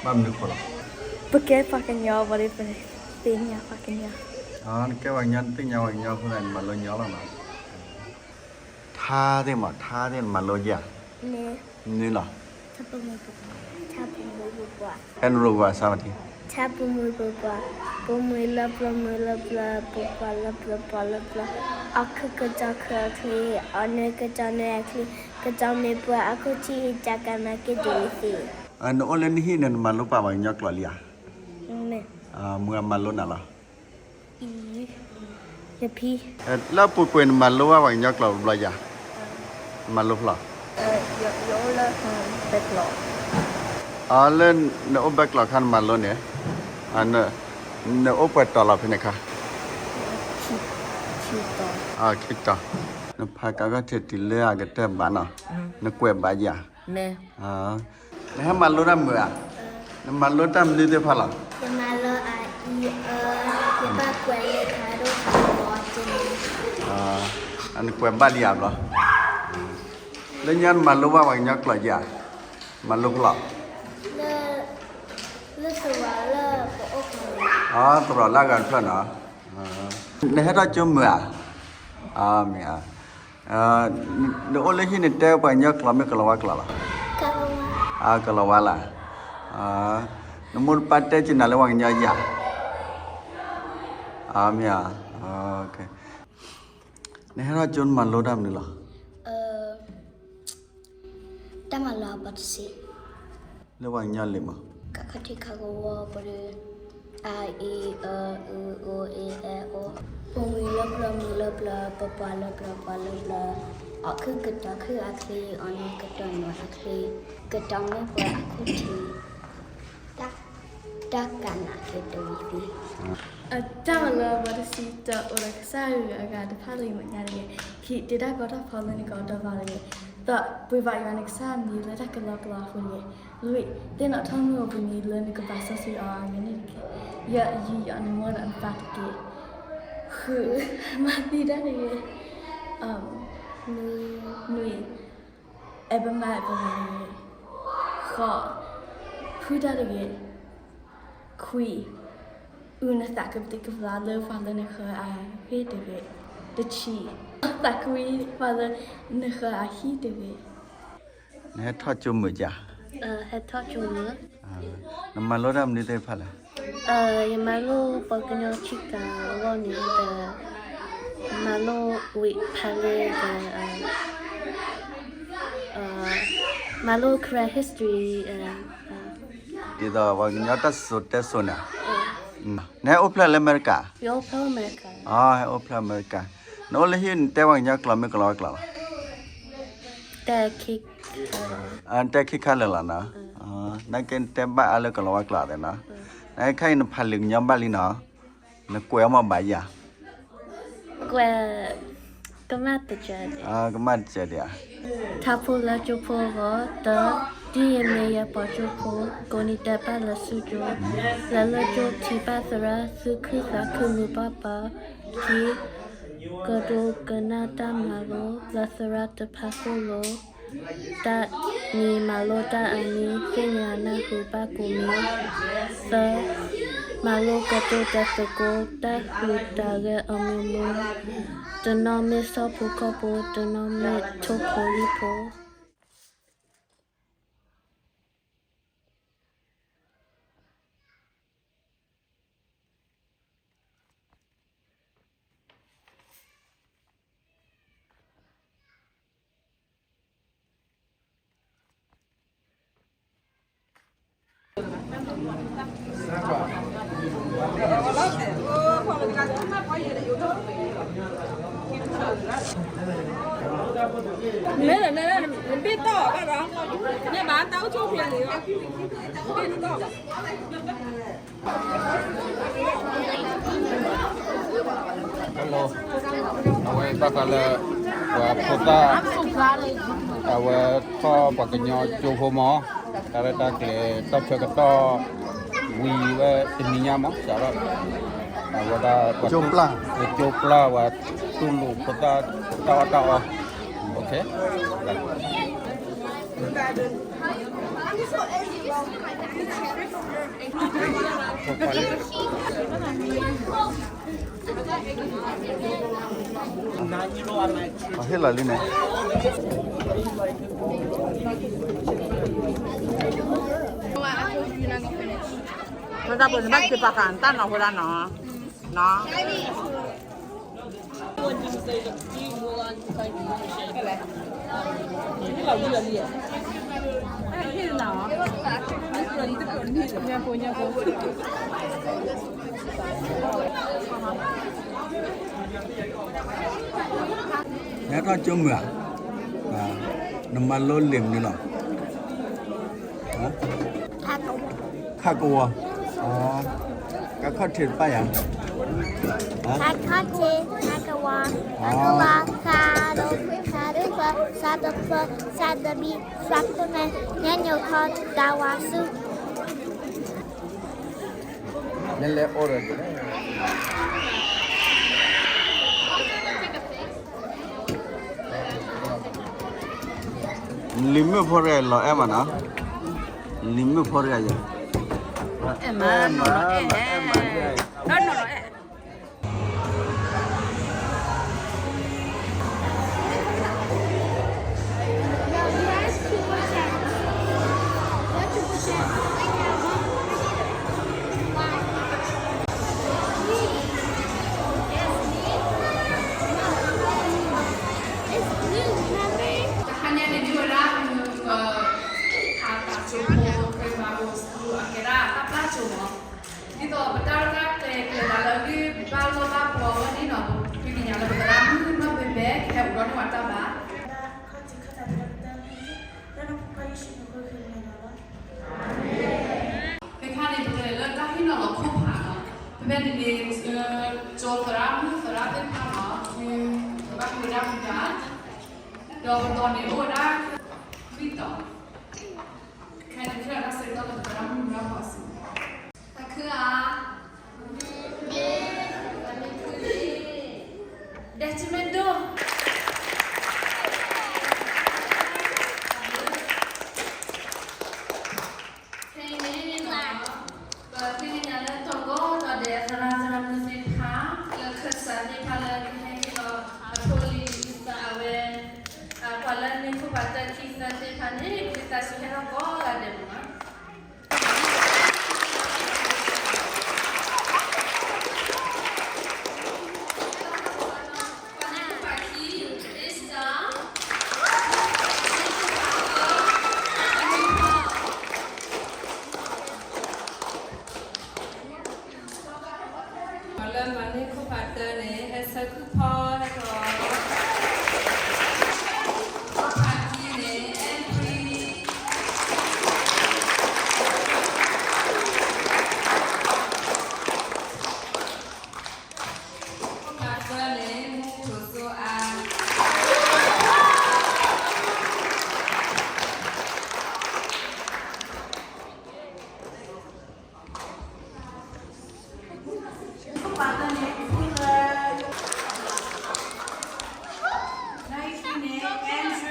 ဘၣ်မနုၤဃိလီၤ. ပကဲပှၤကညီဘၣ်ဒီး ပသ့ၣ်ညါပှၤကညီ, နကဲပှၤကညီ နသ့ၣ်ညါပှၤကညီအဃိသတးန့ၣ် နမၤလိညီလီၤနီၤ. ထါသ့ၣ်မး ထါသ့ၣ်နမၤလိဧါ, မနုၤလီၤ. ဟဲနရိပှၤစၢ်မတံ, ထါပမုၢ်ပပှၢ်, ပမုၢ်လၢပျၢၤမုၢ်လၢပျၢၤ ပပှၢ်လၢပျၢၤပှၢ်လၢပျၢၤ, အီၣ်ခုကတီၢ်ခုအချံ, အီၣ်နွဲကတီၢ်နွဲအချံ, ကတီၢ်မ့ၢ်ပှဲၤအခိၣ်ထံး တၢ်ကနၣ်က့ၤတဝံၤသ့. နအိၣ်လၢနဟံၣ်န့ၣ် နမၤလိပာ်ပှၤကညီကျိာ်လံဧါ. မုၢ်ဂၤမၤလိနၤလီၤ. လၢအပူၤကွံာ် နမၤလိဘၣ်ပှၤကညီကျိာ်တဘျီဧါ, နမၤလိဖျီ, လၢနအိၣ်ဘဲကျိာ်ခါနမၤလိန့ၣ်, နအိၣ်ပှဲၤတီၤလီၤဖဲန့ၣ်ခါ. ခံတီၤ, နဖးကါဂီၢ်ထံးတုၤလၢအကတၢၢ်ဘၣ်နီၤ, နကွဲးဘၣ်ဧါ. နဟဲမၤလိတၢ်မုာ်ဧါ, နမၤလိတၢ်မနုၤသ့ၣ်တဖၣ်လီၤ. ယမၤလိအ အံ အၢ, ယဘၣ်ကွဲးလၢ နကွဲးဘၣ်လံဧါဘျီ, လၢညါနမၤလိဘၣ်ပှၤကညီကျိာ်ဧါ, မၤလိဖျီ, လၢသရိာ်လၢပအိၣ်, သရိာ်လၢအဂၤတဖျၢၣ်နီၤ, နဟဲထီၣ်ကၠိမုာ်ဧါ, မ့ၢ်ဧါ. နအိၣ်လၢဟံၣ်န့ၣ် တဲပှၤကညီကျိာ်မ့ၢ်ကလီၤဝါကျိာ်လီၤ. ကလီၤဝါလီၤ. နမိၢ်နပၢ်တဲက့ၤနၤလၢပှၤကညီဧါ, မ့ၢ်ဧါ. နဟဲထီၣ်ကၠိနမၤလိတၢ်မနုၤလီၤ. တၢ်မၤလိအပှၤတဆံ, လၢပှၤကညီလံမး, ကခထံခကဝီၤပှၤဒီး, အ အံ အၢ အု အိ အ့ အဲ အိၣ်, ပမုၢ်လၢပျၢၤမုၢ်လၢပျၢၤ ပပှၢ်လၢပျၢၤပှၢ်လၢပျၢၤ, အီၣ်ခုကတီၢ်ခုအချံ အီၣ်နွဲကတီၢ်နွဲအချံ, ကတီၢ်မ့ၢ်ပှဲၤအခိၣ်ထံး, တၢ်ကနၣ်က့ၤတဝံၤသ့. တၢ်မၤလိအပှၤတဆံ တအိၣ်ဒီးကစၢ်ယွၤအဂၤတဖၣ်လၢယမဲာ်ညါတဂ့ၤ, ခံ တ့တၢ်ကီတၢ်ခဲလၢနကီၢ်ဒီးဘၣ်တဂ့ၤ, သၢ ပှ့ၤဘၣ်ယွၤနကစၢ်မံၤလၢတၢ်ကလီကလီအဃိတဂ့ၤ, လွံၢ် သ့ၣ်နီၣ်ထီၣ်မုၢ်အိၣ်ဘှံးနံၤလၢနကဘၣ်စီဆှံအီၤအဂ့ၤန့ၣ်တက့ၢ်, ယဲၢ် ယူးယီၣ်နမိၢ်ဒီးနပၢ်တက့ၢ်, ဃု မၤသံတၢ်တဂ့ၤ, နွံ အဲၣ်ပမါအဲၣ်ပမါတဂ့ၤ, ဃိး ဖုတၢ်တဂ့ၤ, ခွံ အုၣ်နသးကဘျံးကဘျၣ်လၢပှၤလၢနဃၢၤအဂ့ၢ်တဂ့ၤ, တဆံ သးကွံပှၤလၢနဃၢၤအဟံၣ်တဂ့ၤ. နဟဲထီၣ်ကၠိမုာ်ဧါ, ဟဲထီၣ်ကၠိမုာ်, နမၤလိတၢ်မနုၤသ့ၣ်တဖၣ်လဲၣ်. ယမၤလိပှၤကညီဆ့ကၤအဂီၢ်န့ၣ်ဒီး, မၤလိဝံၤဖးလဲၢ်ဒီး, မၤလိ Karen history, ဒ်သိးပှၤကညီတၢ်စံၣ်စိၤတဲစိၤန့ၣ်, နဟဲအိၣ်ဖျဲၣ်လၢအမဲရကၤ, ဟဲအိၣ်ဖျဲၣ်အမဲရကၤ, နအိၣ်လၢဟံၣ်နတဲပှၤကညီကျိာ်မ့ၢ်ကလီၤဝါကျိာ်လီၤ. တဲခံခါလၢာ်လီၤနီၤ, နာ်က့နတဲဘၣ်အါလၢကလီၤဝါကျိာ်သ့နီၤ, နခဲအံၤနဖးလံာ်ကညီဘၣ်လံနီၤ, နကွဲးအီၤမ့ၢ်ဘၣ်ဧါ, ကွဲး, ကမၣ်တစဲး, ကမၣ်တစဲးဒံးဧါ. ထါဖိလၢကၠိဖိအဂီၢ်, တၢ, ဒ်ယမ့ၢ်ယပှၤကၠိဖိ, ကိးနံၤဒဲးပာ်လၢဆူကၠိ, လဲၤလၢကၠိထံၣ်ဘၣ်သရၣ်, သူၣ်ခုသးခုမုာ်ပှၢ်ပၢၤ, ခံ, ကတိၤကနၣ်တၢ်မၤလိ, လၢသရၣ်တဖၣ်သိၣ်လိ, တၢ်နံၤမၤလိတၢ်အနံၤ, သ့ၣ်ညါနၢ်ဟူဘၣ်ကိးမံၤ, သၢ, မၤလိကတိၤတၢ်သကိး, တၢ်ဟူးတၢ်ဂဲၤအမံၤမံၤ, တနီၤမ့ၢ်ဆီဖိခီၣ်ဖိ, တနီၤမ့ၢ်ထိၣ်ဖိလံၣ်ဖိ. Hello, အဝဲဘၣ်ဃးလၢ ပှၤဖိသၣ် အဝဲထီၣ်ပှၤကညီကၠိဖိမး, တၢ်ရဲၣ်တၢ်ကျဲၤ တၢ်ဆၢကတီၢ် ဝံၤဝဲတနံၤညါမး စးထီၣ် အဝဲဒၣ် ကၠိပျၢ် ကၠိပျၢ်ဝဲ တူၢ်လိာ်ဖိသၣ်တၢ်အီၣ်တၢ်အီ, ဟ့ၣ်လီၤလံန့ၣ် နတၢ်ပှဲၤန့ၣ်ဘၣ်က့ၤပာ်ဃာ်နတၢ်နီၤဖိဒၣ်နီၤ, နီၤ. နထီၣ်ကၠိမုာ်ဧါ, နမၤလိလံာ်မနုၤလီၤ. ခးကဝီၤ, ကခီၣ်ထံးတပၢ်ယၤ, ခးခီၣ်ထံး ခးကဝီၤ, ခးကဝီၤ ခးဒိၣ် ခးဒိၣ်ဖျၢၣ် စးဒိၣ်ဖျၢၣ် စးဒိၣ်မံ စးခိၣ်မဲ ညါညိၣ်ခီ တၢ်ဝါဆူၣ်. လဲၤလဲၤအိၣ်ဒီး လံၤမုၣ်ဖိတဂၤလီၤအဲၣ်မးနီၤ, လံၤမုၣ်ဖိတဂၤယဲ, အဲၣ်မးနီၤ အဲၣ်မး အဲၣ်မး အဲၣ်မး အဲၣ် တဟါညါန့ၣ် မ့ၢ်ဝဲဒၣ် ပ အတၢ်ကၠိဖိ Primary School အကဲဒၣ်တၢ်ပျၢ်ကၠိမး, ဒ်သိးပတၢ်ရဲၣ်တၢ်ကျဲၤကျဲၤလၢအဂ့ၢ် ပဘၣ်လီၢ်ဘၣ်ပှီၤအဂီၢ်န့ၣ်နီၤ, ပသ့ၣ်ညါလၢပသရၣ်မုၣ်နီၢ်ဘဲဘဲ ကဟဲအိၣ်ဒီးန့ၢ်ဝဲတၢ်ဘၣ် လၢနဖိခွါယ့ၣ်ၡူးမံၤအဃိ ပဃ့နၤလီၤ. ခဲခါန့ၣ် ပကလဲၤလၢတၢ်ဟ့ၣ်နီၤလီၤခိၣ်ဖးလီၤ. ဖဲဖဲန့ၣ်န့ၣ် ကၠိသရၣ်မုၣ်သရၣ်သ့ၣ်တဖၣ်လီၤ, ကဘၣ်မ့ၢ်ဝဲဒၣ်မူဒါ, ဒီးပတီၢ်န့ၣ်အိၣ်ဝဲဒၣ် ခွံတီၤ, ခဲန့ၣ် ခဲလၢာ်တၢ်ဆၢကတီၢ်လၢပသရၣ်မုၣ်မူဒါဖီၣ်အစု တၢ်ခုဧါ, ဒဲကမ့ၢ်ဒိၣ်, ခဲအံၤန့ၣ် ပဃ့ကညးလၢတီၤကိးတီၤဒဲး သရၣ်သရၣ်မုၣ်သ့ၣ်တဖၣ် လၢခၢၣ်စးသ့ၣ်တဖၣ်လၢကဟဲဟ့ၣ်လီၤအဖိလံၤအသးအဝဲ, ပှၤလၢန့ၢ်ခိၣ်ဖးတၢခံသၢသ့ၣ်တဖၣ်န့ၣ် ပကသးဆူးဟဲထီၣ်ကိးဂၤဒဲးမးနီၤ. ပှၤလၢမၤန့ၢ်ခိၣ်ဖးတၢန့ၣ် ဟဲဆၢခုၣ်ဖီဟဲထီၣ်, ခိၣ်ဖးခံန့ၣ် အဲၣ်ခွံ, ခိၣ်ဖးသၢန့ၣ် မူခိၣ်စိအါ ခိၣ်ဖးသၢန့ၣ် ဖူလၢ, နီၣ်ဂံၢ်ခွံန့ၣ် Andrew,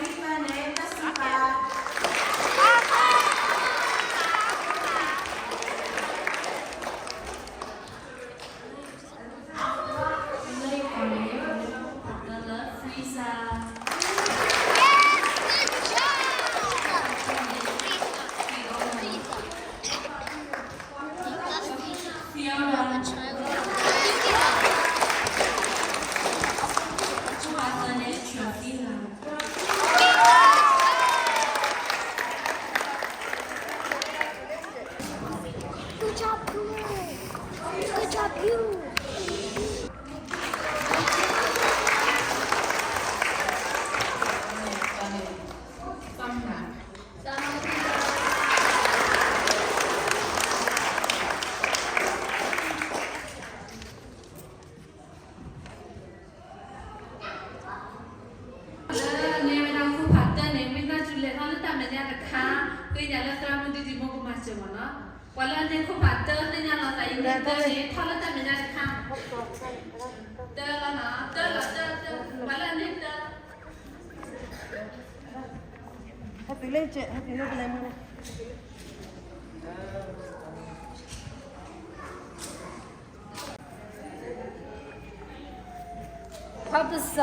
နီၣ်ဂံၢ်သၢန့ၣ် တၢ်စူၤပၤ. လၢန့ၢ်ဝဲဒၣ်ခိၣ်ဖးတၢန့ၣ် ဝံသးစူၤလဲၤထီၣ်လၢတၢ်မဲာ်ညါတခါ, ဃ့ကညးလၢသရၣ်မုၣ် ပှၤလၢအန့ၢ်ခိၣ်ဖးတၢသ့ၣ်ညါလီၤသးအံၤန့ၣ် တၢန့ၣ် ထီၣ်လၢတၢ်မဲာ်ညါတခါ, တၢလီၤနီၤ, တၢလီၤတၢ, ပှၤလၢအန့ၢ်တၢ, ဟဲတုၤလၢကဲ, ဟဲတုၤလၢပလဲၤမုၢ်, ဖးပစီ ပှ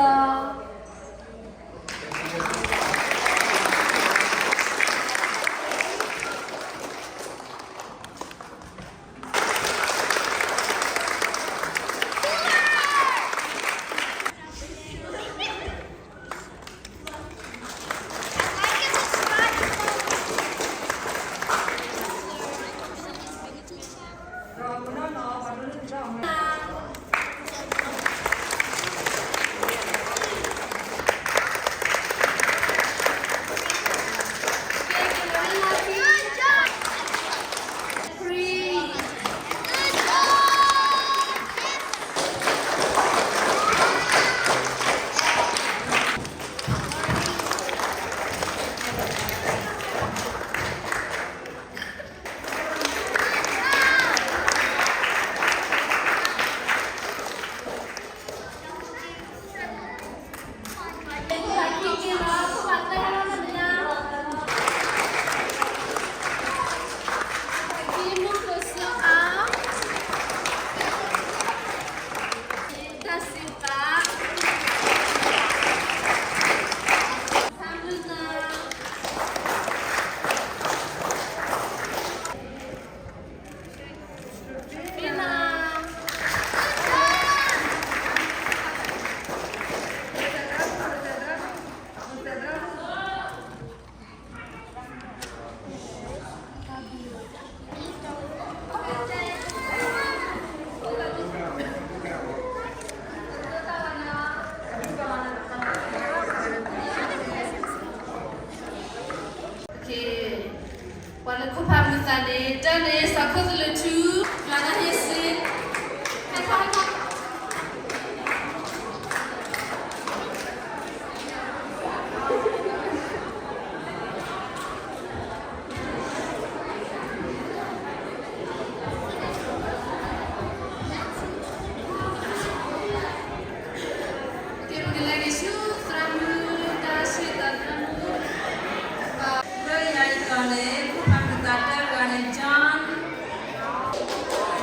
ၤလၢခိၣ်ဖးမုာ်သးန့ၣ် တၢန့ၣ် စီၤခိၣ်သလုးထူ, ယွၤတၢ်ဟ့ၣ်စ့, ဟဲထီၣ်, ဟဲထီၣ်. လၢယၤအံၤတီၤန့ၣ် ခိၣ်ဖးမုာ်သးတၢတဂၤန့ၣ် John,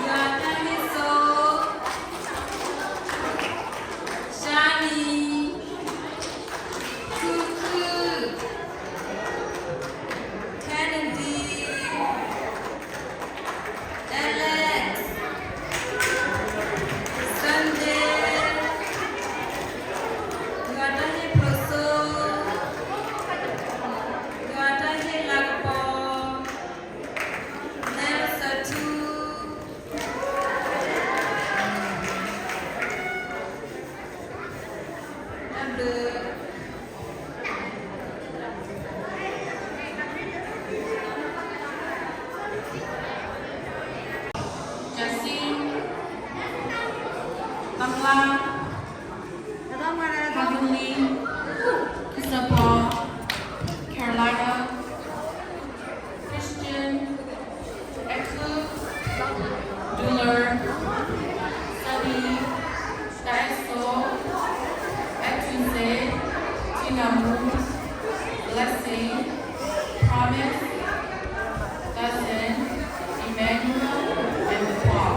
ယွၤတၢ်ဟ့ၣ်စိ, Shani, Kuku, Kennedy, Alex, Sunday, ယွၤတၢ်ဟ့ၣ်ဖျိးစိ, ယွၤတၢ်ဟ့ၣ်လၤကပီၤ, Nelson, တၢ်ဘျုး Jesse, Pamela, Heavenly, Isabel, Carolina, Christian, Eku, Duler, Sabi, Daiso, Etunze, Tinamu, Blessing, Promise, Dustin, Emmanuel, and Paul.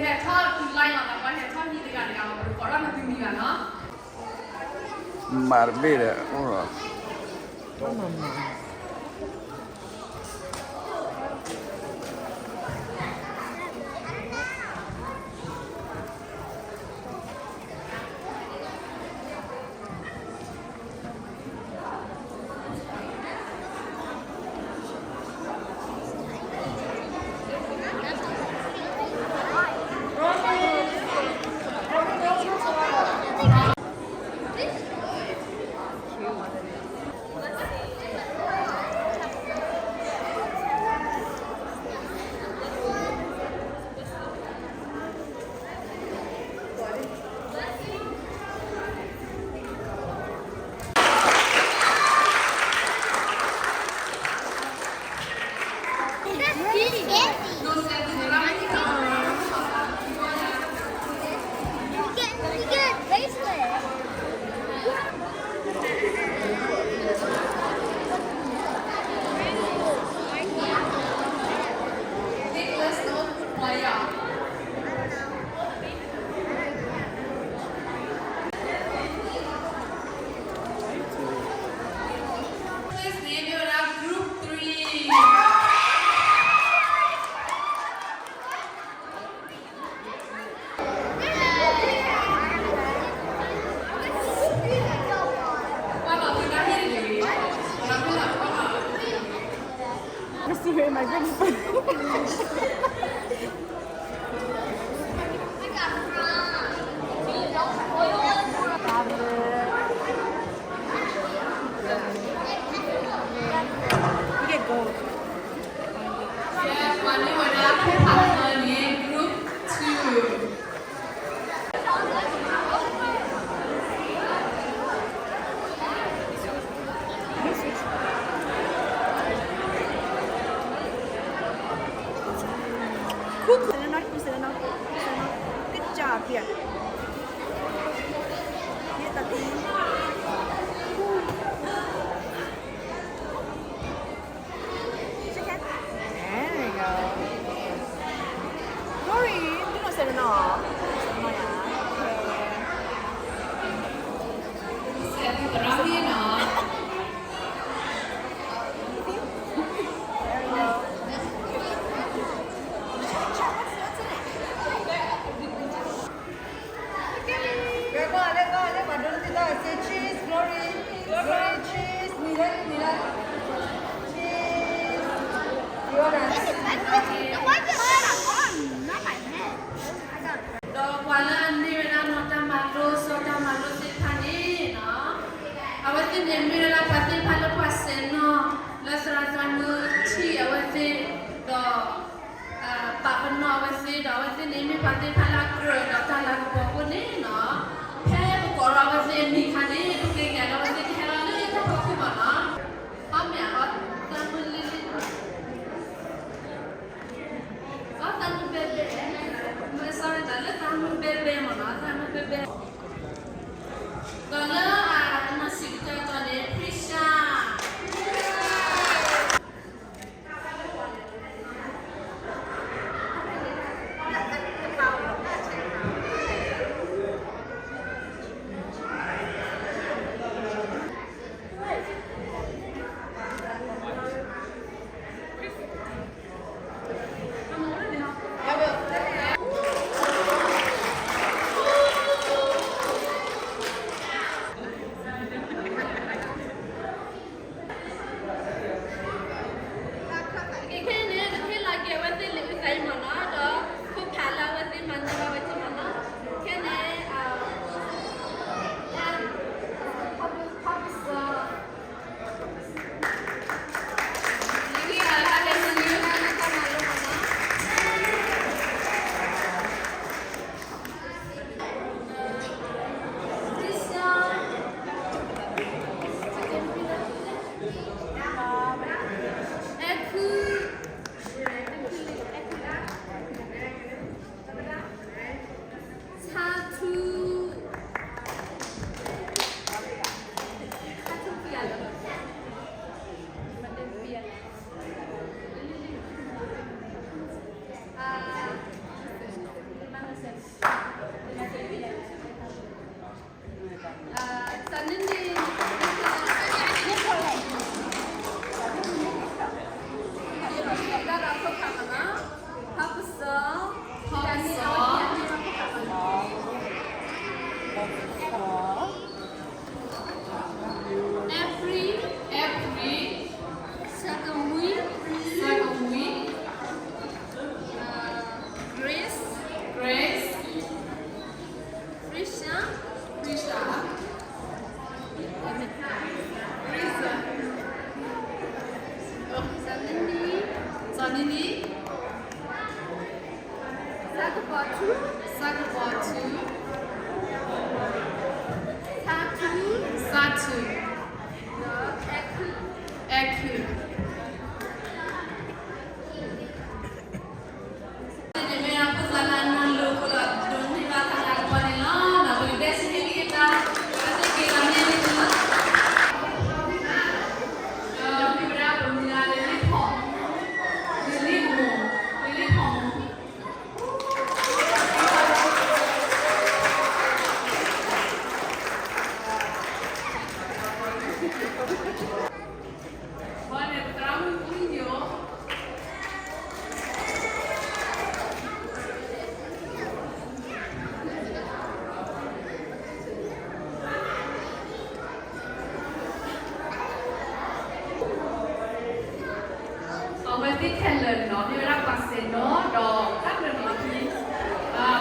ဟဲထီၣ်တုၤလၢလီၤသးပှၢ် ဟဲထီၣ်ဟံးတဂၤတဂၤလီၤ ပတကိးထီၣ်နသုမံၤဘၣ်နီၤ. မၤတဘ့ၣ်ဒီးအိၣ်လီၤ. Please name your group three. Let's see her in my room. You can go. ပှၤန့ၢ်ဝဲဒၣ်ခိၣ်ဖးသၢန့ၣ် group two. Good job, yeah. There we go. Glory, you don't say no. Okay. There we go. Let's go, let's go, let's go. Say cheese, Glory. Glory, cheese. Cheese. You wanna— ဒီးပှၤလၢအန့ၢ်ဝဲဒၣ်နီၢ်တၢ်မၤလိ စီၤတၢ်မၤလိသ့ၣ်တဖၣ်န့ၣ်နီၤ, အဝဲသ့ၣ်န့ၣ်မ့ၢ်ဝဲဒၣ်ပှၤသ့ၣ်တဖၣ်လၢပှၤဆဲးနီၣ် လၢသရၣ်သရၣ်မုၣ်ထံၣ်အဝဲသ့ၣ်ဒီး ပာ်ပနီၣ်အဝဲသ့ၣ်ဒီး အဝဲသ့ၣ်န့ၣ်မ့ၢ်ပှၤသ့ၣ်တဖၣ်လၢအကြၢးဒီးတၢ်လၤကပီၤအဃိန့ၣ်နီၤ, ဖဲပကိးထီၣ်အဝဲသ့ၣ်အမံၤအခါန့ၣ် ပက့ၤက့ၤလၢအဝဲသ့ၣ်ကဟဲလီၤလၢတၢ်ဖီခိၣ်မးနီၤ. အီၣ်မ့ၢ်အီၣ်သးမုၢ်လ့လ့, အီၣ်သးမုၢ်ဘဲဘဲ, မ့ၢ်စီၤန့ၣ်ဒီးလၢသးမုၢ်ဘဲဘဲမးနီၤ, သးမုၢ်ဘဲဘဲ, ဒီးလၢအနီၢ်ဆံးကတၢၢ်တီၤန့ၣ် Prisha. ဒီး စကပီၤထူ, စကပီၤထူ, စါထူ, စါထူ, အဲၣ်ခုၣ်, အဲၣ်ခုၣ်. န့ၣ်မ့ၢ်ဒၣ်ဖိသၣ်လၢအနီၢ်လိၤအဃိဒီး ဒိးန့ၢ်ဘၣ်သးတၢ်ကပီၤန့ၣ်လီၤ. ဒီးပကဒဲစ့န့ၢ်က့ၤတၢ်, ပကက့ၤလီၤန့ၢ်န့ၣ်လီၤ. ဒီးမ့ၢ်ဝဲဒၣ်ပမံၤလၢလ့လ့ဖီၣ်, လ့လ့မိၢ်, လ့လ့ဖီၣ်မိၢ်. ဘၣ်န့ၣ်ပသရၣ်မုၣ်ဝံၣ်ညိၣ် အဝဲသ့ၣ်ခဲလၢာ်န့ၣ်နီၤ မ့ၢ်ဝဲဒၣ်ပှၤစဲၤနီၤ ဒီးတၢ်ကရၢၢ်နီၤ မ့ၢ်ဒၣ်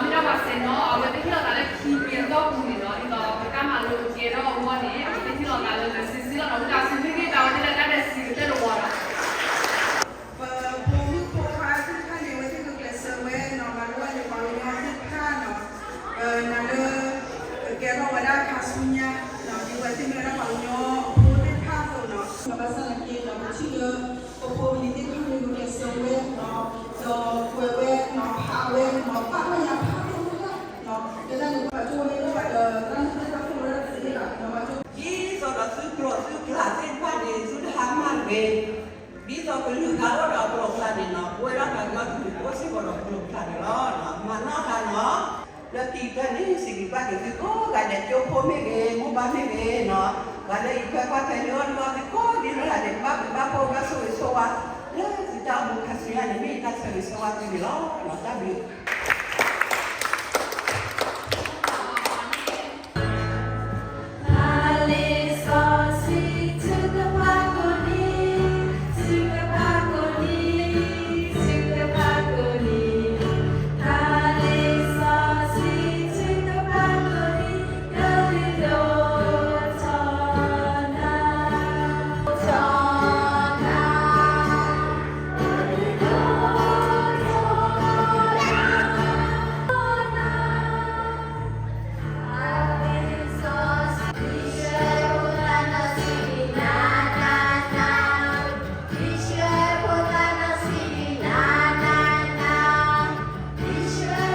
ပှၤစဲၤနီၤ အဝဲသ့ၣ်ဟ့ၣ်လီၤသးလၢခံပျဲၤသီပူၤန့ၣ်နီၤ ဒ်သိးပတၢ်မၤလိကကဲထီၣ်အဂီၢ်န့ၣ် အဝဲသ့ၣ်ဟ့ၣ်လီၤသးလၢနၢၤစံစံလီၤနီၤ ဝံသးစူၤမ့ၢ်ဂ့ၢ်တၢ်ဝဲသ့ၣ်လၢတၢ်ဒဲးစံးကတၢၢ်တဝီဒီး ပဖိမုၣ်ဖိခွါသ့ၣ်တဖၣ်န့ၣ် အဝဲသ့ၣ်ကကျဲးစၢးဝဲနီၤ မၤလိဝဲန့ၣ် ပှၤကညီသ့ၣ်တဖၣ်နီၤ နၤလၢ ကကဲထီၣ်ဝဲဒၣ်ခါဆူညါနီၤ ဒ်အဝဲသ့ၣ်မ့ၢ်ဝဲဒၣ်ပှၤကညီအဖိသ့ၣ်တဖၣ်အသိးနီၤ ဘၣ်ဆၣ်သနာ်က့နီၤ ပထံၣ်လၢ ပဖိပလံၤသ့ၣ်တဖၣ်န့ၣ် ကကျဲးစၢးဝဲနီၤ ဒီးကွဲးဝဲနီၤ ဖးဝဲနီၤ ပာ်ထီၣ်ညါဖးဒိၣ်မးနီၤ ကဲဒၣ်န့ၣ် ပှၤကၠိဝဲန့ၣ် ပှၤဒီးသရၣ်မုၣ်သ့ၣ်တဖၣ်ခိၣ်ဝဲဒၣ်တသ့ဘၣ်နီၤ ပှၤကၠိ ဒ်သိးဒီးသုကျိာ်သုကျဲသ့ၣ်တဖၣ်န့ၣ် သုတဟါမၢ်တဂ့ၤ ဒ်သိးကလုာ်ဂၤအိၣ်ဒီးကျိာ်ကျဲန့ၣ်နီၤ ပဝဲဒၣ်ပှၤကညီတကလုာ်အိၣ်စ့ၢ်ကီးဒီးကျိာ်ကျဲန့ၣ်လီ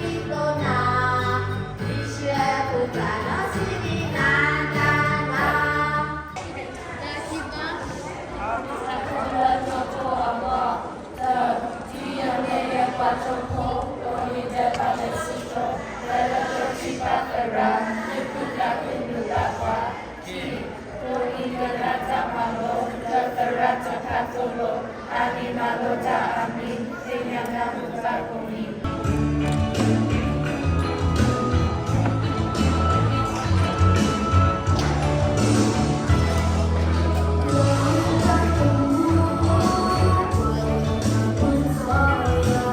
ၤ. မၤနီၣ်သးနီၤ လၢခံကတၢၢ်န့ၣ် စံးဘျုးဘၣ်က့ၤသုကိးဂၤဒဲး ကၠိဖိမ့ၢ်ဂ့ၤ မိၢ်ပၢ်မ့ၢ်ဂ့ၤနီၤ ပှၤလၢအံးထွဲကွၢ်ထွဲန့ၢ်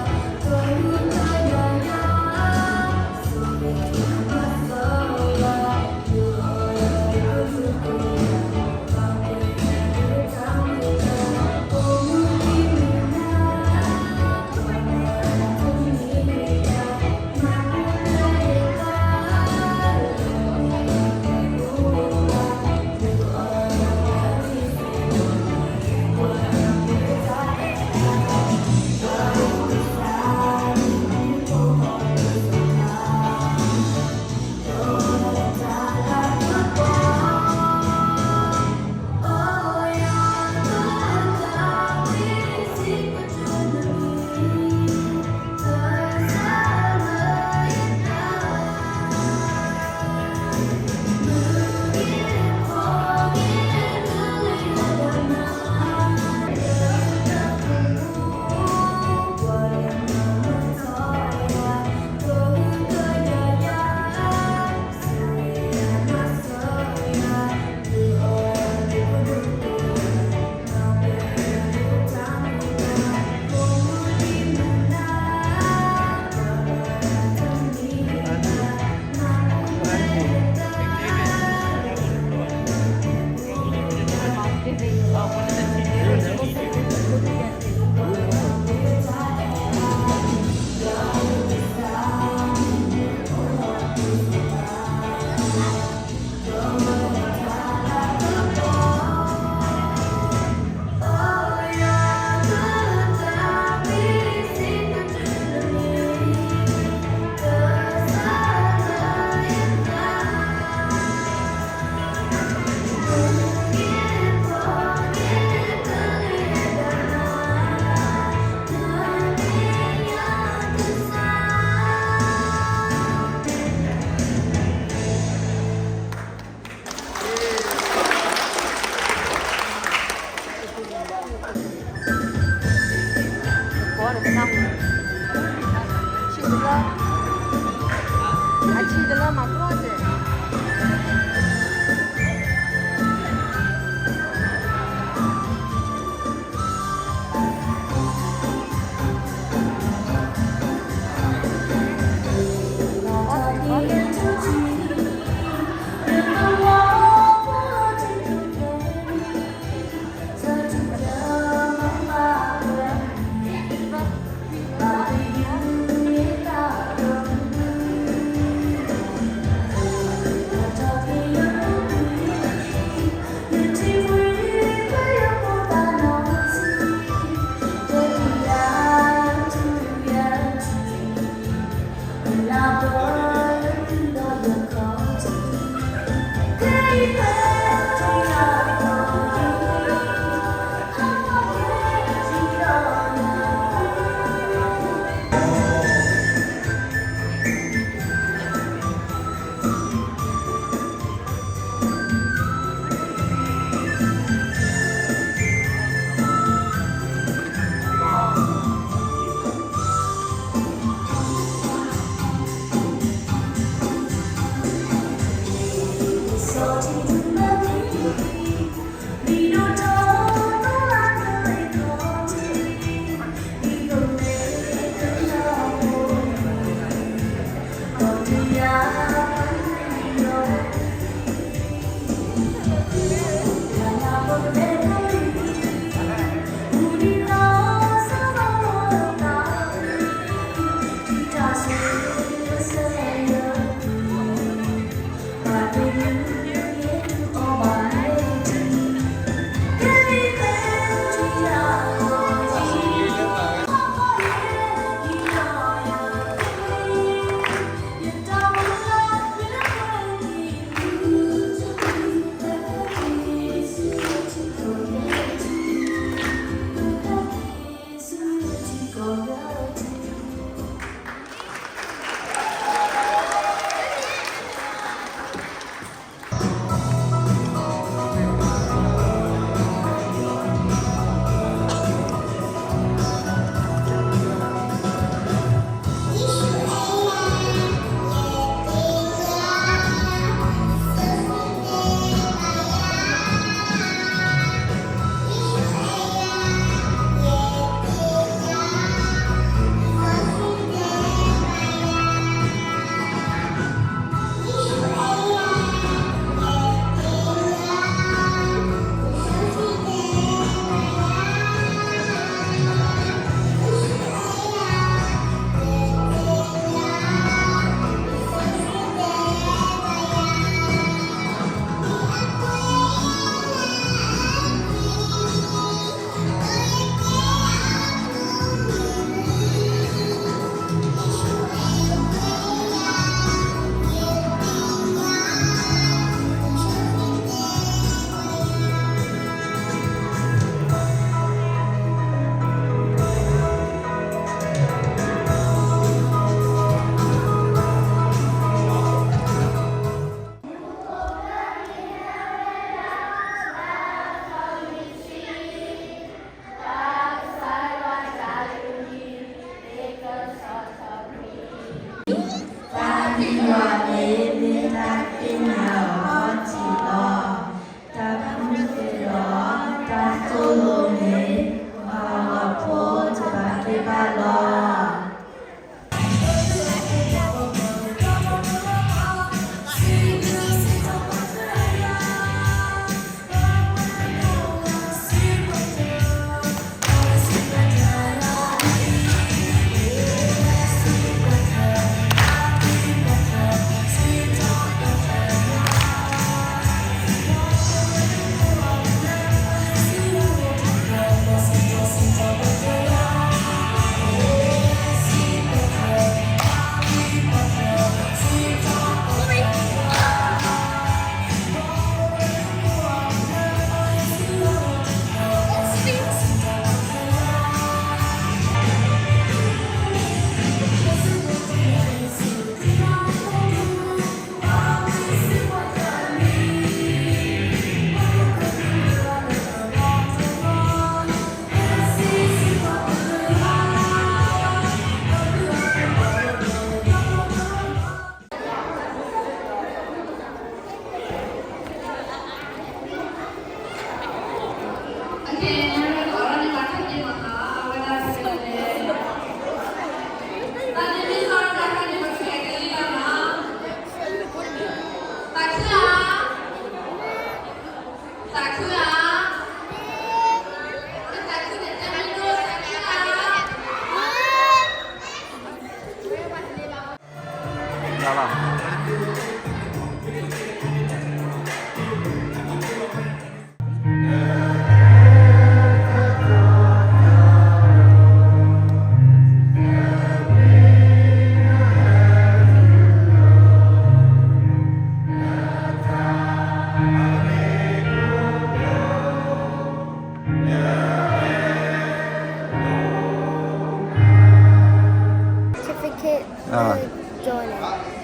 အီၣ်ဒုးအီၣ်သုကိးဒံနီၤဒဲး ကဘၣ်ဘျုးဘၣ်ဖှိၣ်ဘၣ်ဆိၣ်ဂ့ၤဆိၣ်ဝါ လၢသုတၢ်အိၣ်မူခါဆူညါန့ၣ် မ့ၢ်ယတၢ်ဆၢဂ့ၤဆၢဝါသုန့ၣ်လီၤ. တၢ်ဘျုး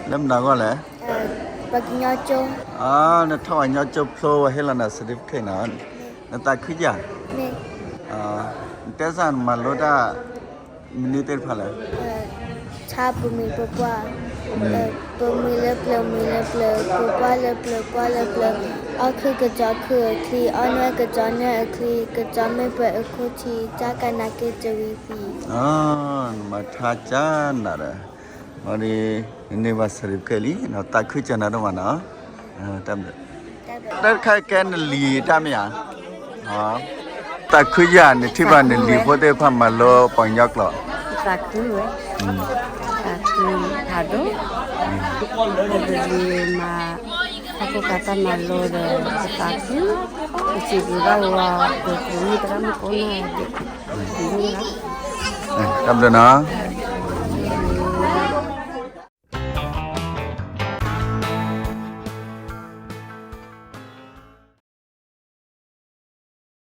လၢမနုၤအဂီၢ်လဲၣ်. ပှၤကညီကၠိ. နထီၣ်ပှၤကညီကၠိဖျိဝဲဟ့ၣ်လီၤနၤ certificate နီၤ. နသးခုယၤ. နတဲစၢ်နမၤလိတၢ် မနုၤသ့ၣ်တဖၣ်လဲၣ်. ဆါပမှံၤပပှၢ်, ပမှံၤလၢပျၢၤ မှံၤလၢပျၢၤ, ပပှၢ်လၢပျၢၤ ပှၢ်လၢပျၢၤ, အီၣ်ခုၣ်ကစီၤခုၣ်အချံ, အီၣ်နွဲၣ်ကစီၤနွဲၣ်အချံ, ကစီၤမ့ၢ်ပှဲၤအခိၣ်ထံး, ကၢ်ကနၤက့ၤတဝံၤသံ. နမၤထါကၢ်နၤဒီး မ့ၢ်ဒ် နန့ၢ်ဘၣ် certificate လံ, သးခုကၢ်နၤဒိၣ်မးနီၤ. တၢ်တခါကဲနလံၤတၢ်မ့ၢ်ဧါ. သးခုယၤ နထံၣ်ဘၣ်နလံၤဖိသ့ၣ်တဖၣ်မၤလိပှၤကညီကျိာ်. သးခုဝဲ, သးခုဖးဒိၣ်, ပလံၤမၤ တၢ်ဖိကါတၢ်မၤလိဒီး ပသးခု, ပစံးဘျုးဘၣ်ဝဲ ပမုၢ်သရၣ်မုၣ်ကိးနီၢ်ဒဲး, တၢ်ဘျုးနီၤ.